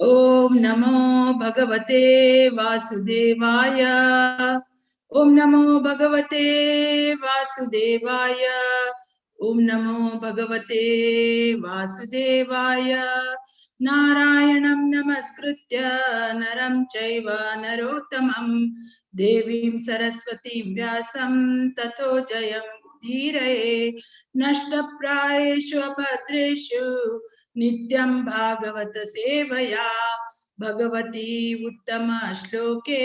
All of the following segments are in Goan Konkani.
ओम नमो भगवते वासुदेवाय. ओम नमो भगवते वासुदेवाय. ओम नमो भगवते वासुदेवाय. नारायणं नमस्कृत्य नरं चैव नरोत्तमं देवीं सरस्वतीं व्यासं ततो जयं उदीरये. नष्टप्रायेषु अभद्रेषु नित्यं भागवत सेवया भगवती उत्तम श्लोके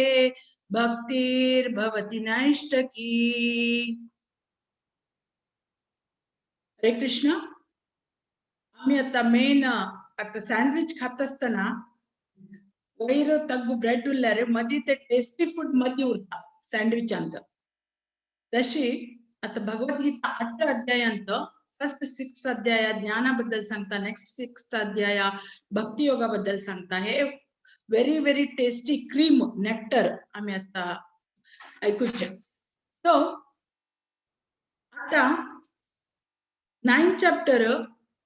भक्तिर्भवति नैष्टकी. हरे कृष्ण. आम्ही आता मेन आता सँडविच खात असताना वयर तग्गु ब्रेड उरल्यार मदीं ते टेस्टी फूड मदीं उरता सँडविचांत. तशी आता भगवद्गीता 8 अध्यायांत फर्स्ट 6 अध्याय ज्ञानाबद्दल सांगता, नेक्स्ट 6 अध्याय भक्ती योगाबद्दल सांगता. हे very very tasty cream nectar आम्ही आता ऐकूचे. सो आता 9 चॅप्टर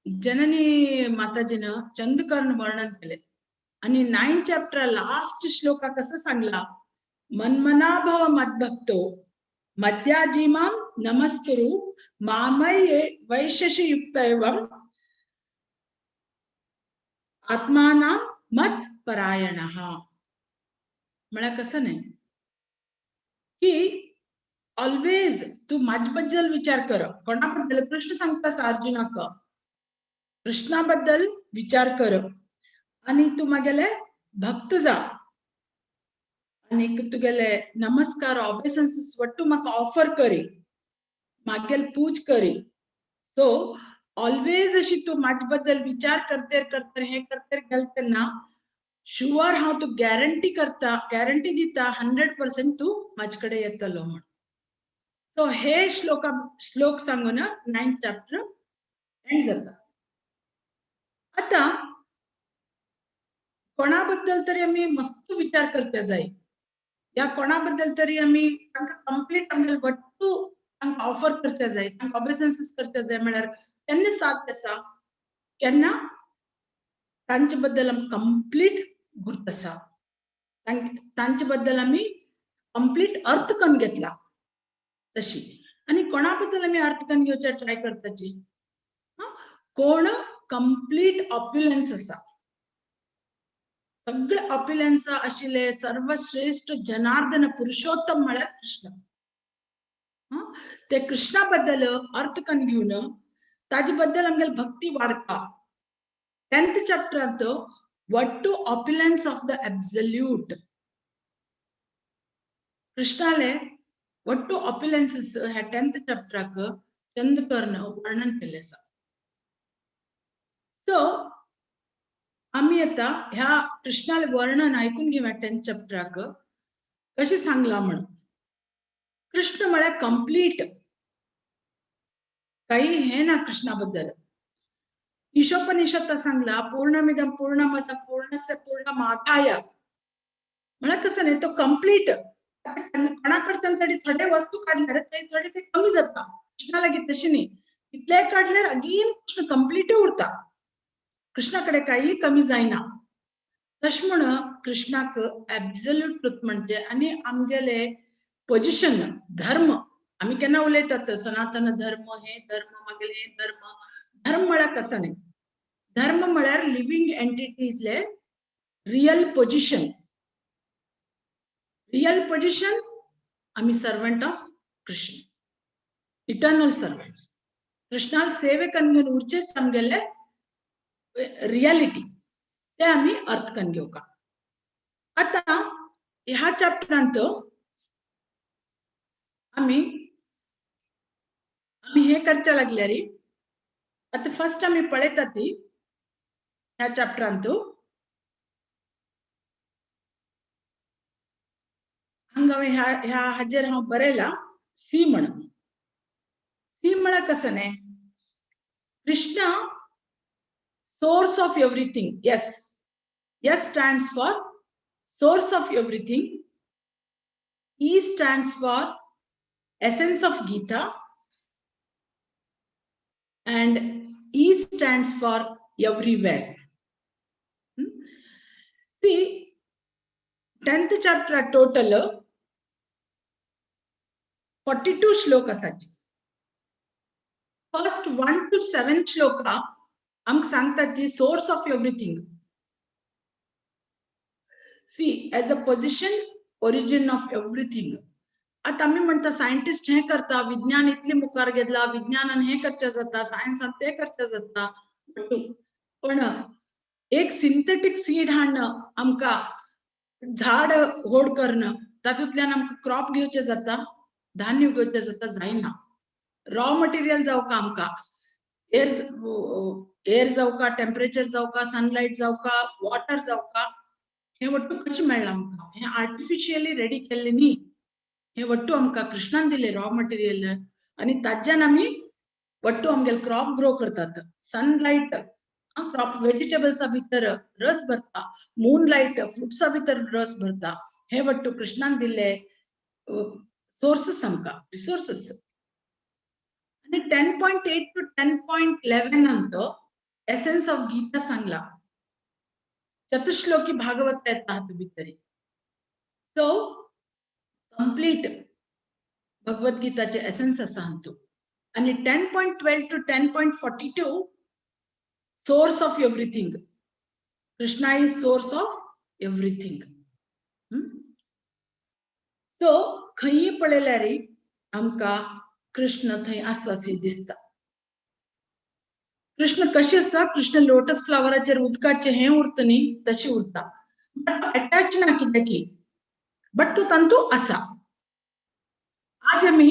जननी माताजीनं चंद करून वर्णन केले आणि 9 चॅप्टर लास्ट श्लोका कसं सांगला, मन्मनाभव मद्भक्तो मद्याजीमां नमस्कुरु मामये वैशेषी युक्त एवं आत्मानां मत परायणः. म्हळ्यार कसं नाही की ऑलवेज तू माझ्याबद्दल विचार कर. कोणाबद्दल? कृष्ण सांगतास अर्जुनाक, कृष्णाबद्दल विचार कर आणि तू मागेले भक्त जा आणि तुगेले नमस्कार ऑबेसन्स वट्टू म्हाका ऑफर करी, मागेल पूज करी. सो ऑलवेज अशी तू माझ्या बद्दल विचार करते करते हे करते गेल तेन्ना शुअर हांव तू गॅरंटी करता, गॅरंटी दिता 100% तू माझे कडेन येतलो म्हण. सो हे श्लोका श्लोक सांगून 9 चॅप्टर एंड जाता. आता कोणाबद्दल तरी आमी मस्त विचार करता जाय या कोणाबद्दल तरी आमी तांकां कंप्लीट आमगेले वट्टू तांकां ऑफर करता जाय, तांकां ऑबेसन्सीस करता जाय. म्हळ्यार केन्ना साध्य आसा, केन्ना तांचे बद्दल आमी कंप्लीट गुर्त आसा, तांचे बद्दल आमी कंप्लीट अर्थ करून घेतला तशी. आनी कोणा बद्दल आमी अर्थ करून घेवचे ट्राय करताची, कोण कंप्लीट ऑप्युलन्स आसा, सगळे ऑप्युलन्स आशिल्ले सर्वश्रेष्ठ जनार्दन पुरुषोत्तम म्हळ्यार कृष्ण. ते कृष्णा बद्दल अर्थ करून घेवन ताजे बद्दल आमगेली भक्ती वाडटा. 10th चॅप्टरांत what to opulence of the absolute, कृष्णाले what to ऑप्युलन्सीस ह्या 10th चॅप्टराक चंद करून वर्णन केल्लें आसा. सो आमी आतां ह्या कृष्णाले वर्णन आयकून घेवया. 10th चॅप्टराक कशें सांगलां म्हण, कृष्ण म्हळ्यार कंप्लीट, काही हे ना कृष्णा बद्दल. ईशोपनिषद सांगला पूर्णमिदं पूर्णमदं पूर्णस्य पूर्णमादाय. म्हळ्यार कसं न्ही, तो कंप्लीट. कोणा कडच्यान तरी थोडे वस्तू काडल्यार ते थोडे ते कमी जाता. कृष्णा लागीं तशें न्ही, तितले काडल्यार अगेन कृष्ण कंप्लीट उरता, कृष्णा कडेन काही कमी जायना. तशें म्हण कृष्णाक एब्सोल्यूट ट्रुथ म्हणजे आनी आमगेले पोजिशन धर्म आमी केन्ना उलयतात सनातन धर्म, हे धर्म मागेले हे धर्म. धर्म म्हळ्यार कसं न्ही, धर्म म्हळ्यार लिव्हिंग एंटिटीतले रियल पोजिशन. रियल पोजिशन आमी servant of Krishna, eternal servants. कृष्णाल सेवे करून घेवन उरचेच आमगेले रियालिटी, ते आमी अर्थ करून घेवका. आतां ह्या चॅप्टरांत आमी आमी हे करच्या लागल्यार आतां फर्स्ट आमी पळयता ती ह्या चॅप्टरांत हांगा हांवें ह्या ह्या हाजेर हांव बरयला सी म्हण. सी म्हळ्यार कसं न्ही, Krishna source of everything. S, S stands for source of everything. E stands for essence of Gita and E stands for everywhere. 10th chapter total 42 श्लोक आसात. फर्स्ट 1 to 7 श्लोका आमकां सांगतात ती source of everything. See, as a position, origin of everything. आता आमी म्हणटा सायंटिस्ट हें करता, विज्ञान इतलें मुखार गेला, विज्ञानान हें करचें जाता, सायन्सान तें करचें जाता, पण एक सिंथेटीक सीड हाडणं, आमकां झाड व्हड करणं, तातूंतल्यान आमकां क्रॉप घेवचें जाता, धान्य घेवचें जाता, जायना. रॉ मटेरियल जावका आमकां एअर, एअर जावका, टेम्परेचर जावका, सनलायट जावका, वॉटर जावका, हे वट्टू कशें मेळ्ळां आमकां? हे आर्टिफिशियली रेडी केल्लें न्ही. हे वट्टू आमकां कृष्णान दिले रॉ मटेरियल आनी ताज्यान आमी वट्टू आमगेले क्रॉप ग्रो करतात. सनलायट क्रॉप व्हेजिटेबल्सा भितर रस भरता, मून लायट फ्रुट्सा भितर रस भरता. हे वट्टू कृष्णान दिल्ले सोर्सेस आमकां, रिसोर्सेस. आनी 10.8 to 10.11 अंत एसेन्स ऑफ गीता सांगला. चतुश्लोकी भागवत येता हातूंत भितरी. सो कंप्लीट भगवद्गीताचे एसेन्स आसा हातूंत. आनी 10.12 to 10.42, source of everything. Krishna is source of everything. So खंयी पळयल्यार आमकां कृष्ण थंय आसा अशें दिसता. कृष्ण कशें आसा? कृष्ण लोटस फ्लावराचेर उदकाचें हें उरता न्ही, तशें उरता. बट अटॅच ना कित्याकी, बट तो तांतू आसा. आज आमी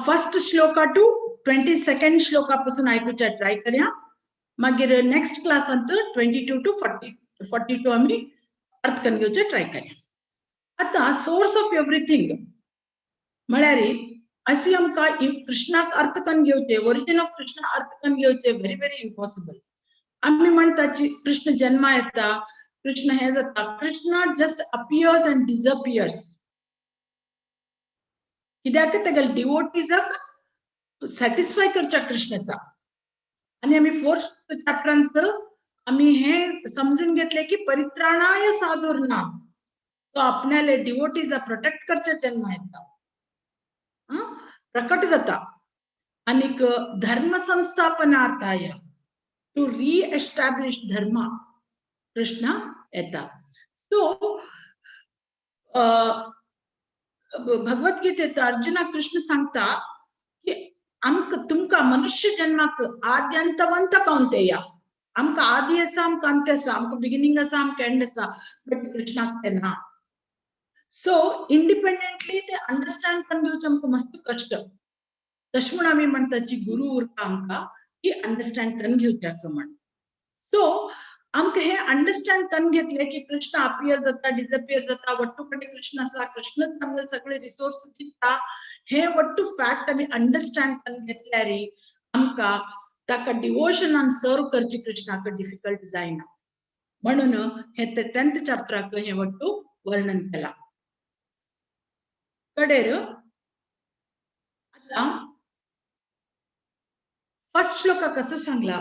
first shloka two 22nd shloka पासून आयकुच्या ट्राय करया. मागीर नेक्स्ट क्लासांत 22 to 42 आमी अर्थ करून घेवचे ट्राय करया. आता सोर्स ऑफ एव्हरीथिंग म्हळ्यार अशी आमकां कृष्णाक अर्थ करून घेवचे, ओरिजिन ऑफ कृष्ण अर्थ करून घेवचे व्हेरी व्हेरी इम्पॉसिबल. आमी म्हणटा कृष्ण जन्मा येता, कृष्ण हे जाता. Krishna just appears and disappears. कित्याक? तेगेले डिवोटीजाक सॅटिस्फाय करच्या कृष्ण येता. आनी आमी फोर्थ चॅप्टरांत आमी हे समजून घेतले की परित्राणाय साधूनाम, तो आपणाले डिवोटीजा प्रोटेक्ट करच्या जन्मा येता, प्रकट जाता. आनीक धर्म संस्थापनार्थाय, टू रिएस्टॅब्लिश धर्म, कृष्ण येता. सो भगवद्गीतेत अर्जुना कृष्ण सांगता की आमकां तुमकां मनुष्य जन्माक आद्यंतवंत कौंतेय. आमकां आदी आसा, आमकां अंत आसा, आमकां बिगिनींग आसा, आमकां एंड आसा, बट कृष्णाक ते ना. सो इंडिपेंडेंटली ते अंडरस्टँड करून घेवचें आमकां मस्त कश्ट. तशें म्हूण आमी म्हणटा जी गुरू उरता आमकां की अंडरस्टँड करून घेवच्याक म्हण. सो आमकां हे अंडरस्टँड करून घेतले की कृष्ण अपियर जाता, डिसअपियर जाता, वट्टू कडेन कृष्ण आसा, कृष्णच आमकां सगळे रिसोर्स दिता, हे वट्टू फॅक्ट आमी अंडरस्टँड करून घेतल्यार आमकां ताका डिवोशनान सर्व करची कृष्णाक डिफिकल्ट जायना. म्हणून हे ते 10th चॅप्टराक हे वट्टू वर्णन केला. कडेर आता फर्स्ट श्लोका कसं सांगला?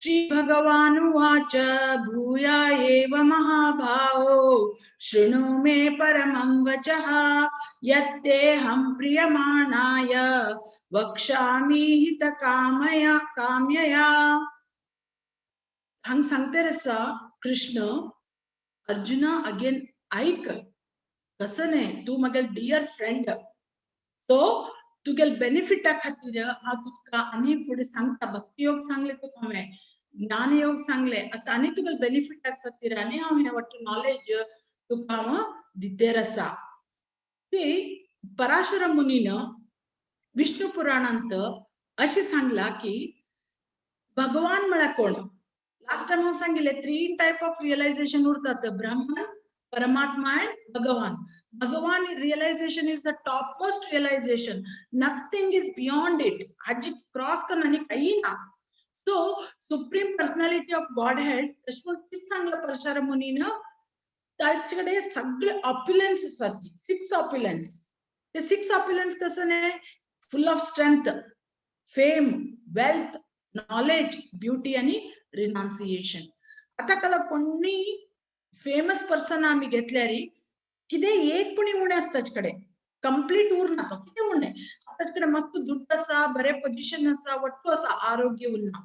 श्री भगवानुवाच, भूय एव महाबाहो शृणु मे परमं वचः, यत्तेऽहं प्रीयमाणाय वक्ष्यामि हितकामया काम्यया. हांग सांगते आसा कृष्ण, अर्जुना, अगेन ऐक. कसं न्ही, तूं म्हागे डियर फ्रेंड, सो तुगेले बेनिफिटा खातीर हांव तुका आनी फुडें सांगता. भक्ती योग सांगले तुका हांवें, ज्ञानयोग सांगले, आतां आनी तुगेले बेनिफिटा खातीर आनी हांव हें वट्ट नॉलेज तुका हांव दितेर आसा. ती पराशर मुनीन विष्णू पुराणांत अशें सांगला की भगवान म्हळ्यार कोण? लास्ट टायम हांव सांगिल्लें, थ्री टायप ऑफ रियलायझेशन उरतात: ब्रह्मन, परमात्मा and Bhagwan. Bhagwan realization is the top most realization. Nothing is beyond it. हाजी क्रॉस करून आनी काही ना. So supreme personality of Godhead. तशें म्हूण कितें सांगलां परशुराम मुनीन? ताचे कडेन सगळे ऑप्युलन्स आसात, सिक्स ऑप्युलन्स. ते सिक्स ऑप्युलन्स कसं न्ही? Full of strength, fame, wealth, knowledge, beauty आनी रिनाउन्सिएशन. आता कला कोणी फेमस पर्सन आमी घेतल्यार कितें एक पुणी उणें आसता ताचे कडेन, कंप्लीट उरना तो, कितें उणें ताचे कडेन, मस्त दुड्ड आसा, बरें पोजिशन आसा, वट्टू आसा, आरोग्य उरना,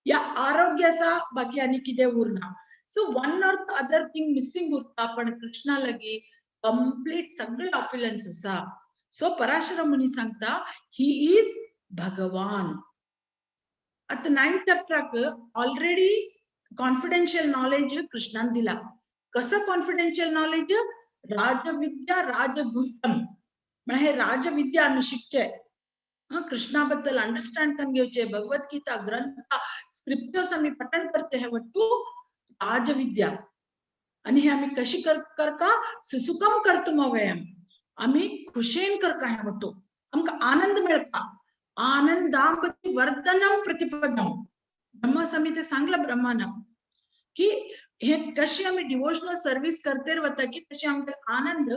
या आरोग्य आसा बाकी आनी कितें उरना. So one or the other thing missing उरता. पण कृष्णा लागी कंप्लीट सगळे ऑप्युलन्स आसा. सो पराशर मुनी सांगता he is भगवान. आता नायन्थ चॅप्टराक ऑलरेडी कॉन्फिडेन्शियल नॉलेज कृष्णान दिला. कसं कॉन्फिडेन्शियल नॉलेज? राजविद्या राजगुह्यम. म्हळ्यार हे राजविद्या आमी शिकचे, कृष्णा बद्दल अंडरस्टँड करून घेवचे, भगवद्गीता ग्रंथ स्क्रिप्चर्स आमी पठण करचे, हे वट्टू राजविद्या. आणि हे आमी कशी करका? सुसुकम कर्तुम अवयम, आमी खुशेन करका. हे वट्टू आमकां आनंद मेळटा. आनंदांबती वर्धनम प्रतिपदम. ब्रह्मा संहिते सांगला ब्रह्मानं की हे कशी आमी डिवोशनल सर्वीस करतेर वता की तशी आमकां आनंद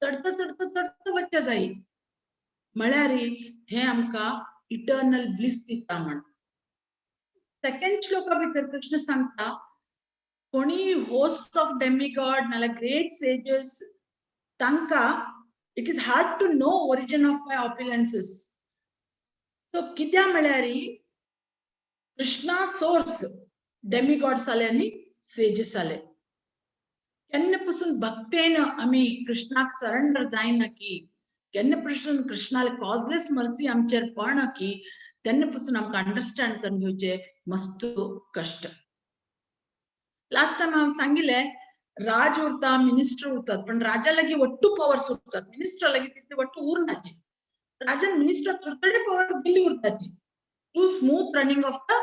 चडता चडता चडता वच्चे जाय, म्हळ्यार हे आमकां इटर्नल ब्लिस दिता म्हण. सेकंड श्लोका भितर कृष्ण सांगता कोणी होस्ट ऑफ डेमिगॉड नाल्यार ग्रेट सेजेस तांकां it is hard to know origin of my opulences. So कित्या म्हळ्यार कृष्णा सोर्स डेमिगॉड्स आले आनी सेजेस आले. केन्ना पसून भक्तेन आमी कृष्णाक सरेंडर जायना की, केन्ना पसून कृष्णाले कॉजलेस मर्सी आमचेर पडना की, तेन्ना पसून आमकां अंडरस्टँड करून घेवचे मस्त कश्ट. लास्ट टायम हांव सांगिल्लें राज उरता, मिनिस्टर उरतात, पण राजा लागीं वट्टू पवर्स उरतात, मिनिस्टर लागीं तितले वट्टू उरनाची. राजान मिनिस्टर थोडे पवर दिल्ली उरताची to smooth running of the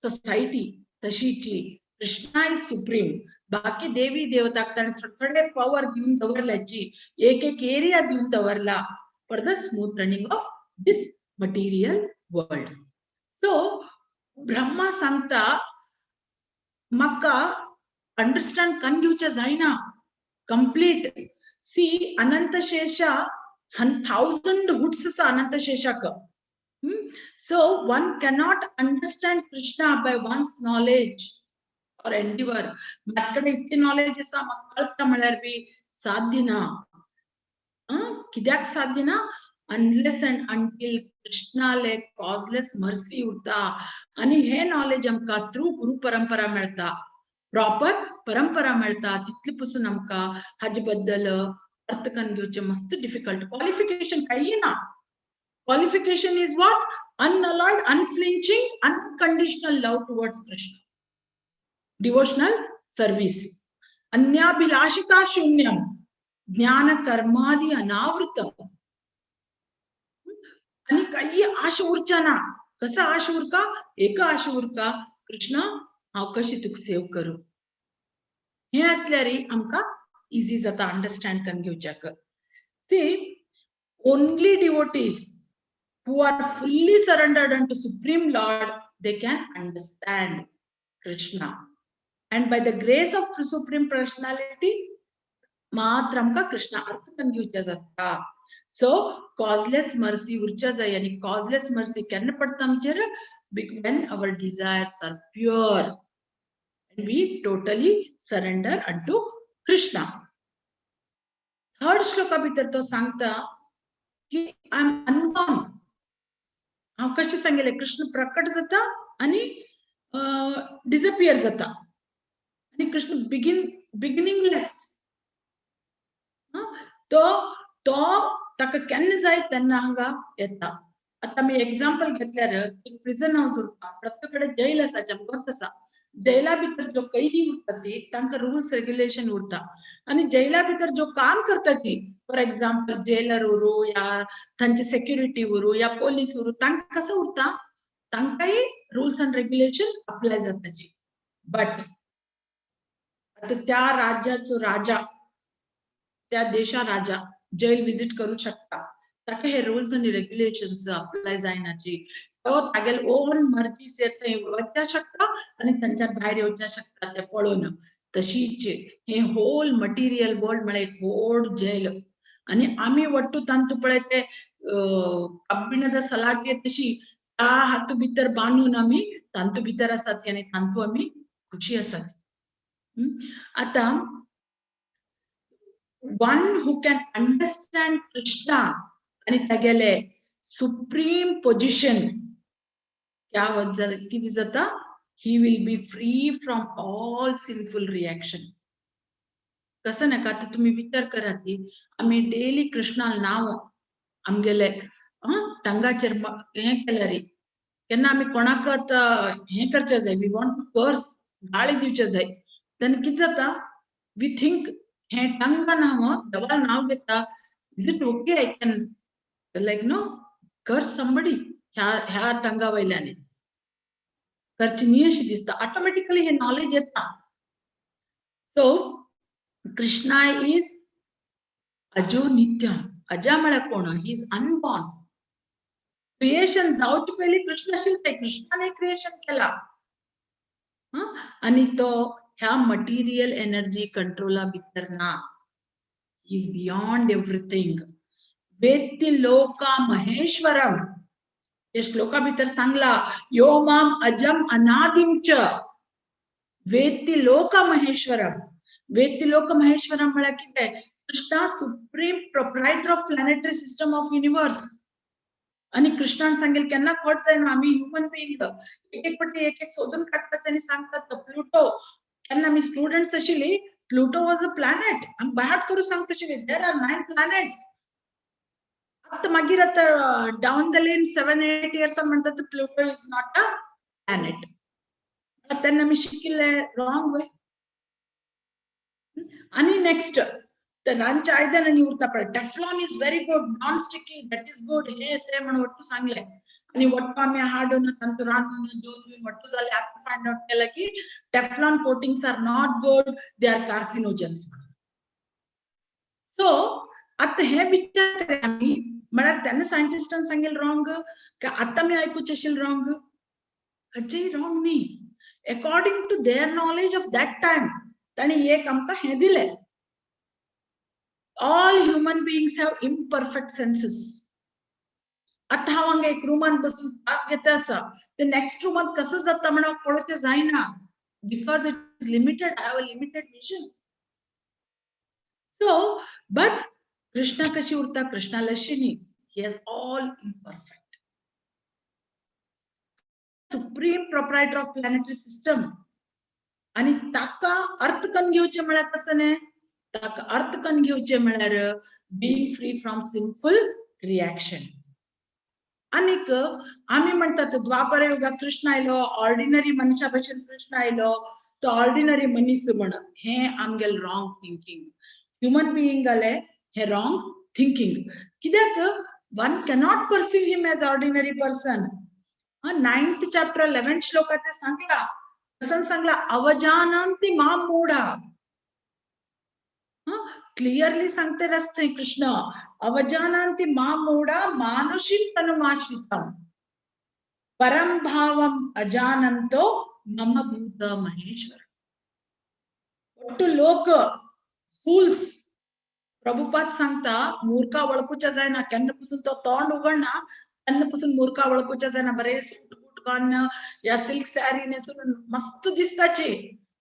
society. तशीची कृष्णा is supreme. बाकी देवी देवताक ताणें थोडे थोडे पवर दिवन दवरल्याची, एक एक एरिया दिवन दवरला for the smooth running of this material world. So Brahma सांगता म्हाका अंडरस्टँड करून घेवचें जायना कंप्लीट. सी अनंतशेषा, थावजंड हुड्स आसा अनंतशेषाक. So one cannot understand Krishna by one's knowledge or endeavor. म्हाजे कडेन इतली नॉलेज आसा, म्हाका कळटा म्हळ्यार बी साध्य ना. कित्याक साध्य ना? अनलेस अँड अंटील कृष्णाले कॉजलेस मर्सी उरता आणि हे नॉलेज आमकां थ्रू गुरु परंपरा मेळटा, प्रॉपर परंपरा मेळटा, तितले पसून आमकां हाजे बद्दल अर्थ करून घेवचें मस्त डिफिकल्ट. क्वॉलिफिकेशन काही ना. Qualification is what? Unalloyed, unflinching, unconditional love towards Krishna, devotional service. अन्याभिलाषिता शून्यम ज्ञान कर्मादि अनावृतम. आणि काही आश उरच्या ना. कसं आश उरका? एक आश उरका, कृष्ण हांव कशी तुका सेव करूं. हे असल्यार आमकां इजी जाता अंडरस्टँड करून घेवच्याक. See, only devotees who are fully surrendered unto Supreme Lord, they can understand Krishna. And by the grace of Supreme Personality, मात्र आमकां कृष्ण अर्थ करून घेवचे जाता. सो कॉजलेस मर्सी उरच्या जाय. आनी कॉजलेस मर्सी केन्ना पडटा आमचेर? When our desires are pure and we totally surrender unto Krishna. Third shloka भितर तो सांगता की I am unborn. हांव कशें सांगिल्लें, कृष्ण प्रकट जाता आनी डिसअपियर जाता आनी कृष्ण बिगिनिंगलेस. तो तो ताका केन्ना जाय तेन्ना हांगा येता. आतां आमी एग्जाम्पल घेतल्यार एक प्रिजन हाऊस उरता, प्रत्येक कडेन जैल आसा, जमगत आसा. जैला भितर ज्यो कैदी उरता ती तांकां रुल्स रेग्युलेशन उरता आनी जैला भितर ज्यो काम करता ती, फॉर एग्जाम्पल जेलर उरूं या तांची सेक्युरिटी उरूं या पोलीस उरूं, तांकां कसो उरता, तांकांय रुल्स अँड रेग्युलेशन अप्लाय जाताची. बट आता त्या राज्याचो राजा, त्या देशा राजा जेल विजिट करू शकता, ताका हे रुल्स आनी रेग्युलेशन्स अप्लाय जायनाची. तो तागेले ओन मर्जीचेर थंय वचपाक शकता आनी थंयच्यान भायर येवच्या शकता ते पळोवन. तशीच हे होल मटेरियल वर्ल्ड म्हळ्यार एक व्हड जेल आनी आमी वट्टू तांतू पळय ते कब्बिणದ ಸಲಾಕೆ तशी त्या हातू भितर बांदून आमी तांतू भितर आसात आनी तांतू आमी खुशी आसात. आतां one who can understand Krishna आनी तागेले सुप्रीम पोजिशन क्या कितें जाता, he will be free from all sinful reaction. कसं नाका आतां तुमी विचार करात की आमी डेली कृष्णाल नांव आमगेले टंगाचेर हें केल्यार केन्ना आमी कोणाक हें करचें जाय, we want to कर्स, गाळी दिवचे जाय, तेन्ना कितें जाता, we think हें टंगान हांव देवाल नांव घेता, is it okay I can like no curse somebody ह्या ह्या टंगा वयल्यान करची न्ही अशी दिसता, ऑटोमॅटिकली हे नॉलेज येता. सो कृष्णा is अजो नित्यम. अजा म्हळ्यार कोण? He is unborn. Creation जावचे पयलीं कृष्ण आशिल्ले, कृष्णाने क्रिएशन केला आनी तो ह्या मटेरियल एनर्जी कंट्रोला भितर ना, is beyond everything. वेत्ति लोका महेश्वरम हे श्लोका भितर सांगला, यो माम अजम अनादिम च वेत्ति लोक महेश्वरम. वेत्ति लोक महेश्वरम म्हळ्यार कितें? Krishna supreme proprietor of planetary system of universe. आनी कृष्णान सांगेल केन्ना खोट जायना, आमी ह्युमन बिईंग एक एक पटी एक एक सोदून काडपाचें आनी सांगतात प्लुटो. केन्ना आमी स्टुडंट्स आशिल्ली, प्लुटो वॉज अ प्लॅनेट, आमी बायहार्ट करून सांगता आशिल्ली, there are 9 planets. आतां मागीर आतां down the lane 7-8 इयर्सान म्हणटात Pluto is not a planet. तेन्ना आमी शिकिल्ले रॉंग वे. आनी नेक्स्ट रांदच्या आयदनांनी उरता पळय, Teflon is very good, non sticky, that is good, हे ते म्हण वट्टू सांगले आनी वट्टू आमी हाडून तांतू रांदून जेवन वट्टू जाले. आतां फायंड आवट केलें की Teflon coatings are not good, they are carcinogens म्हणून. सो आतां हे विचार करा आमी, म्हळ्यार तेन्ना सायंटिस्टान सांगेल रॉंग काय आतां आमी आयकुचें आशिल्लें रॉंग? खंयचेय रॉंग न्ही. According to their knowledge of that time तांणी एक आमकां हें दिलें. All human beings have imperfect senses. आतां हांव हांगा एक रुमान बसून क्लास घेता आसा, ते नेक्स्ट रुमांत कसो जाता म्हण पळोवचें जायना, because it is limited, I have a limited vision. So but Krishna कशी उरता? कृष्णा अशी न्ही, he has all imperfect. Supreme proprietor of planetary system आनी ताका अर्थ करून घेवचें म्हळ्यार कसं न्ही, ताका अर्थ करून घेवचें म्हळ्यार being free from sinful reaction. आनीक आमी म्हणटात द्वापर युगाक कृष्ण आयलो, ऑर्डिनरी मनशा भशेन कृष्ण आयलो, तो ऑर्डिनरी मनीस म्हण, हें आमगेलें रॉंग थिंकींग. ह्युमन बिईंगाले हें रॉंग थिंकींग. कित्याक one cannot perceive him as ordinary person. 9th chapter 11th श्लोकात ते सांगला, कसं सांगला, अवजानंती माम मूढा. क्लिअरली सांगते रस्ते कृष्ण, अवजानंती माम मूढा मानुषीं तनुमाश्रितम परम भावम अजानंतो मम भूत महेश्वर. ಒಟ್ಟು लोक फुल्स. प्रभुपाद सांगता मूर्खा वळखुच्या जायना, केन्ना पसून तो तोंड उगडना तेन्ना पसून मूर्खा वळखुच्या जायना. बरे सूट बूट घालून या सिल्क सारी न्हेसून मस्त दिसताची,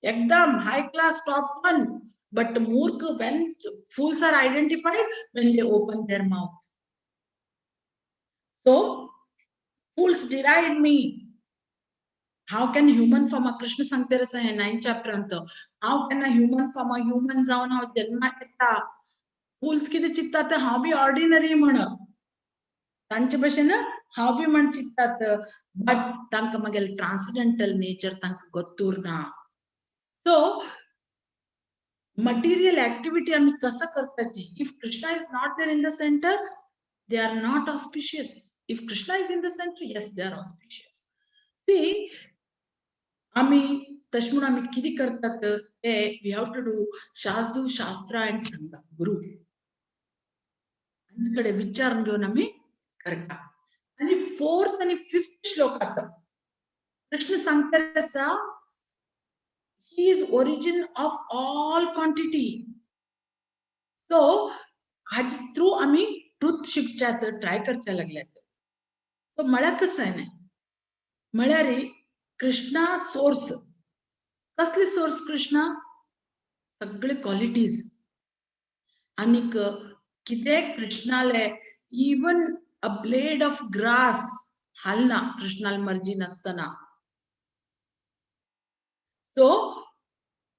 एकदम high class top 1. But मूर्ख, when fools are identified when they open their mouth. So fools deride me. How can human form, Krishna सांगते रस हे 9 चॅप्टर अंत, how can a human form, a human जावन हांव जन्माक येता, फुल्स कितें चिंततात हांव बी ऑर्डिनरी म्हण, तांचे भशेन हांव बी म्हण चिंततात, बट तांकां मागीर ट्रान्सडेंटल नेचर तांकां गोत्तूर ना. सो मटेरियल ऍक्टिव्हिटी आमी कसं करताची, if Krishna is not there in the center, they are not auspicious. If Krishna is in the center, yes, they are auspicious. See, आमी तशें म्हणून आमी कितें करतात ते we have to do शास्त्र शास्त्र अँड संग गुरु कडेन विचारून घेवन आमी करता. आनी फोर्थ आनी फिफ्थ श्लोकात कृष्ण सांगता आसा, he is origin of all quantity. So आज थ्रू आमी ट्रुथ शिकच्यात ट्राय करच्या लागल्यात. सो म्हळ्यार कसं न्ही, म्हळ्यार कृष्णा सोर्स. कसली सोर्स कृष्णा? सगळे क्वालिटीज. आनीक कितें कृष्णाले even a blade of grass हालना Krishnal मर्जी नासतना. सो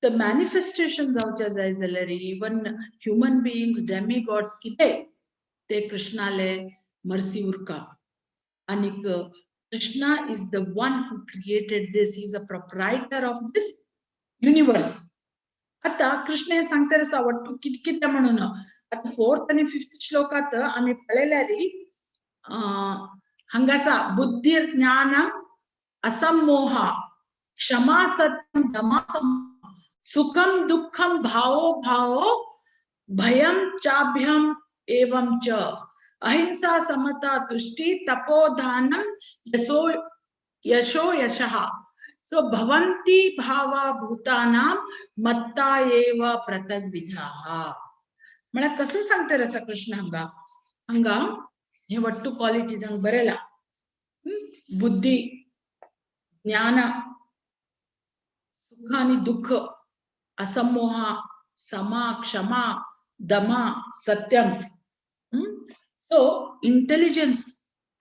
the manifestation जावचे जाय जाल्यार even human beings, Demi God's, कितें ते कृष्णाले मर्सी उरका. आनीक Krishna is the one who created this, is a proprietor of this universe. आता कृष्ण हे सांगता आसा वट्टू कित कितें म्हणून. आता फोर्थ आनी फिफ्थ श्लोकात आमी पळयल्यार हांगासा बुद्धीर ज्ञानम असमोहा क्षमा सत्यम दमा सुखम दुःखम भावो भावो भयम चाभ्यम एवं च अहिंसा समता तुष्टि तपोदानम यशो यशो यशः सो भवन्ति भावा भूतानां मत्ता एव पृथग्विधाः. म्हळ्यार कसं सांगता आसा कृष्ण हांगा? हांगा हे वट्टू क्वालिटीज हांगा बरयला. बुद्धी, ज्ञान, सुख आणि दुःख, असमोहा, समा, क्षमा, दमा, सत्यम. सो इंटेलिजन्स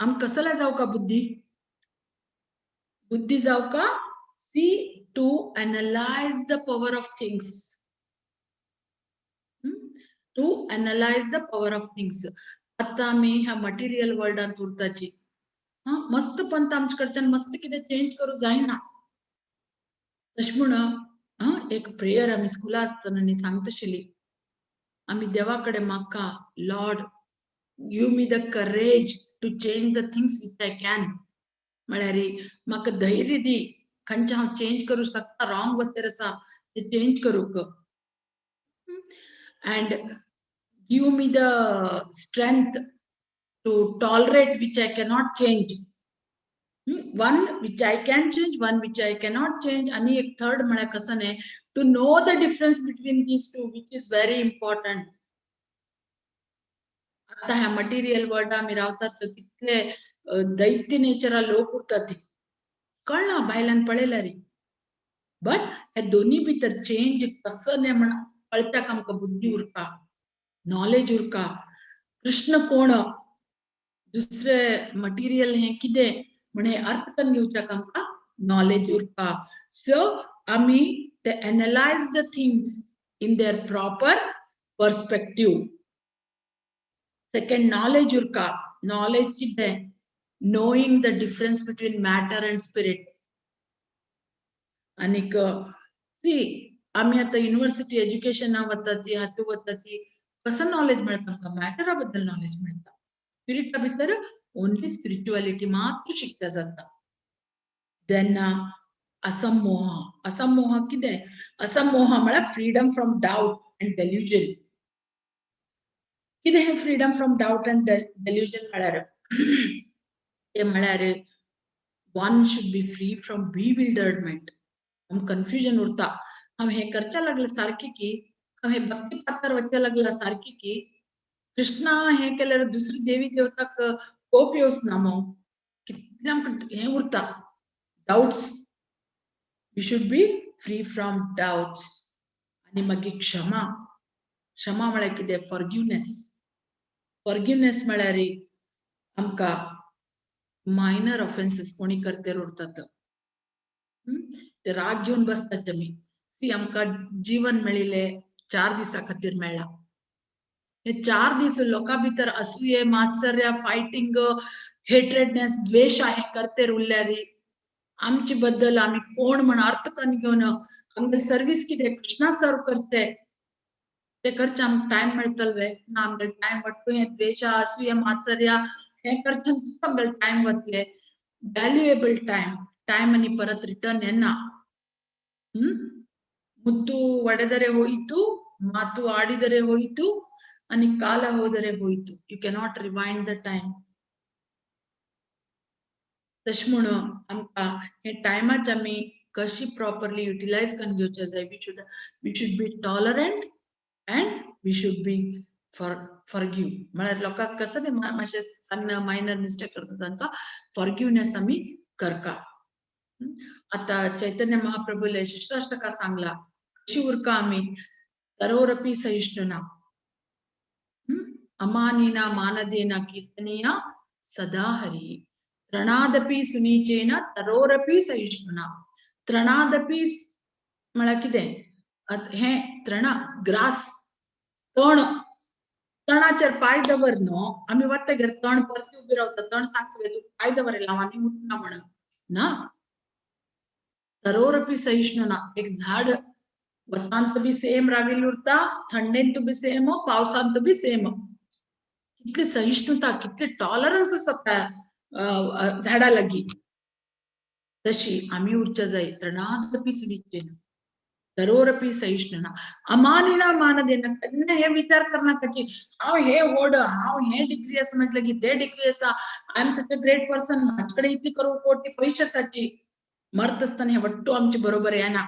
आम कसला जाऊ का? बुद्धी, बुद्धी जाऊ का? See, to analyze the power of things, to analyze the power of things. आता आमी ह्या मटेरियल वर्ल्डांत उरताची. हा, मस्त पंत आमचे कडच्यान मस्त कितें चेंज करूं जायना. तशें म्हण हा एक प्रेयर आमी स्कुला आसतना न्ही सांगताशिल्ली आमी देवा कडेन मागता, "Lord, give me the courage to change the things which I can." म्हळ्यार म्हाका धैर्य दी, खंयचें हांव चेंज करूं शकता, रॉंग वतर आसा ते चेंज करूंक, and give me the strength to tolerate which I cannot change. One which I can change, one which I cannot change, आणि एक थर्ड म्हळ्यार कसं न्ही, to know the difference between these two, which is very important. आता ह्या मटेरियल वर्ल्ड आमी रावतात, कितले दैत्य नेचरा लोक उरतात ती कळना भायल्यान पळयल्यार, बट ह्या दोन्ही भितर चेंज कसं न्ही म्हण कळटाक आमकां बुद्धी उरका, नॉलेज उरका. कृष्ण कोण, दुसरे मटेरियल हे कितें म्हण हे अर्थ करून घेवच्याक आमकां नॉलेज उरका. सो आमी ते analyze the things in their proper perspective. Second, knowledge उरका. नॉलेज कितें? Knowing the difference between matter and spirit. आनीक सी, आमी आतां युनिव्हर्सिटी एज्युकेशना वता ती, हातूंत वता ती, कसो नॉलेज मेळटा आमकां? मॅटरा बद्दल नॉलेज मेळटा. स्पिरिटा भितर ओनली स्पिरिच्युअलिटी मात्र शिकता जाता. देन असमोह. असमोह कितें? असमोह म्हळ्यार freedom from doubt and delusion. कितें हें freedom from doubt and delusion म्हळ्यार? ते म्हळ्यार one should be free from bewilderment. आम कन्फ्युजन उरता, हांव हें करच्या लागले सारकें की, हांव हे भक्ती पात्रार वचच्या लागला सारकें की, कृष्णा हें केल्यार दुसरी देवी देवताक कोप येवच ना मो, कितलें आमकां हें उरता, doubts. We should be free from doubts. आनी मागीर क्षमा. क्षमा म्हळ्यार कितें? फॉरगिवनेस. फॉरगिवनेस म्हळ्यार आमकां मायनर ऑफेन्सीस कोणी करतेर उरतात ते राग घेवन बसतात आमी. सी, आमकां जीवन मेळिल्लें 4 दिसां खातीर मेळ्ळां. हे 4 दीस लोकां भितर असूये, मात्सर्य, फायटींग, हेट्रेडनेस, द्वेश हे करतेर उरल्यार आमचे बद्दल आमी कोण म्हण अर्थ करून घेवन आमगे सर्वीस कितें, कृष्णा सर्व करते ते करचे आमकां टायम मेळटलो वे ना? आमगे टायम वट्टू हे द्वेश, असूये, मात्सर्य हे करचे आमगे टायम वतले, व्हॅल्युएबल टायम. टायम आनी परत रिटर्न येना. ಮುತ್ತು ಒಡೆದರೆ ಹೋಯಿತು, ಮಾತು ಆಡಿದರೆ ಹೋಯಿತು, आणि ಕಾಲ ಹೋದರೆ ಹೋಯಿತು. You cannot rewind the time. तशें म्हण आमकां हे टायमाच आमी कशी प्रॉपरली युटिलायज करून घेवचे जाय. We should be tolerant and we should be forgive. म्हळ्यार लोकांक कसं ते मातशें सन्न मायनर मिस्टेक करता, तांकां फॉरगिवनेस आमी करका. आता चैतन्य महाप्रभूले शिष्टाष्टका सांगला, कशी उरका आमी. तरोरपि सहिष्णुना अमानिना मानदेन कीर्तनीय सदा हरि. तृणादपि सुनीचेन तरोरपि सहिष्णुना. तृणादपि म्हळ्यार कितें? हें तृणा ग्रास, तण, तणाचेर पांय दवर न्हू, आमी वता घेर तण परती उबी रावता, तण सांगता तूं पांय दवरला हांव आनी उठना म्हणून ना. तरोरपि सहिष्णुना, एक झाड वतांत बी सेम राविल्लें उरता, थंडेंत बी सेम, पावसांत बी सेम. कितली सहिष्णुता, कितली टॉलरन्स आसा त्या झाडा लागीं. तशी आमी उरच्या जाय. तृणादपि सुनीचेन तरोरपि सहिष्णुना अमानिना मानदेन. केन्ना हे विचार करनाकाची हांव हे व्हड, हांव हे डिग्री आसा म्हजे लागीं, ते डिग्री आसा, I am such a great person, म्हाजे कडेन इतली करोड कोटी पयशे आसाची. मरत आसतना हे वट्टू आमचे बरोबर येना.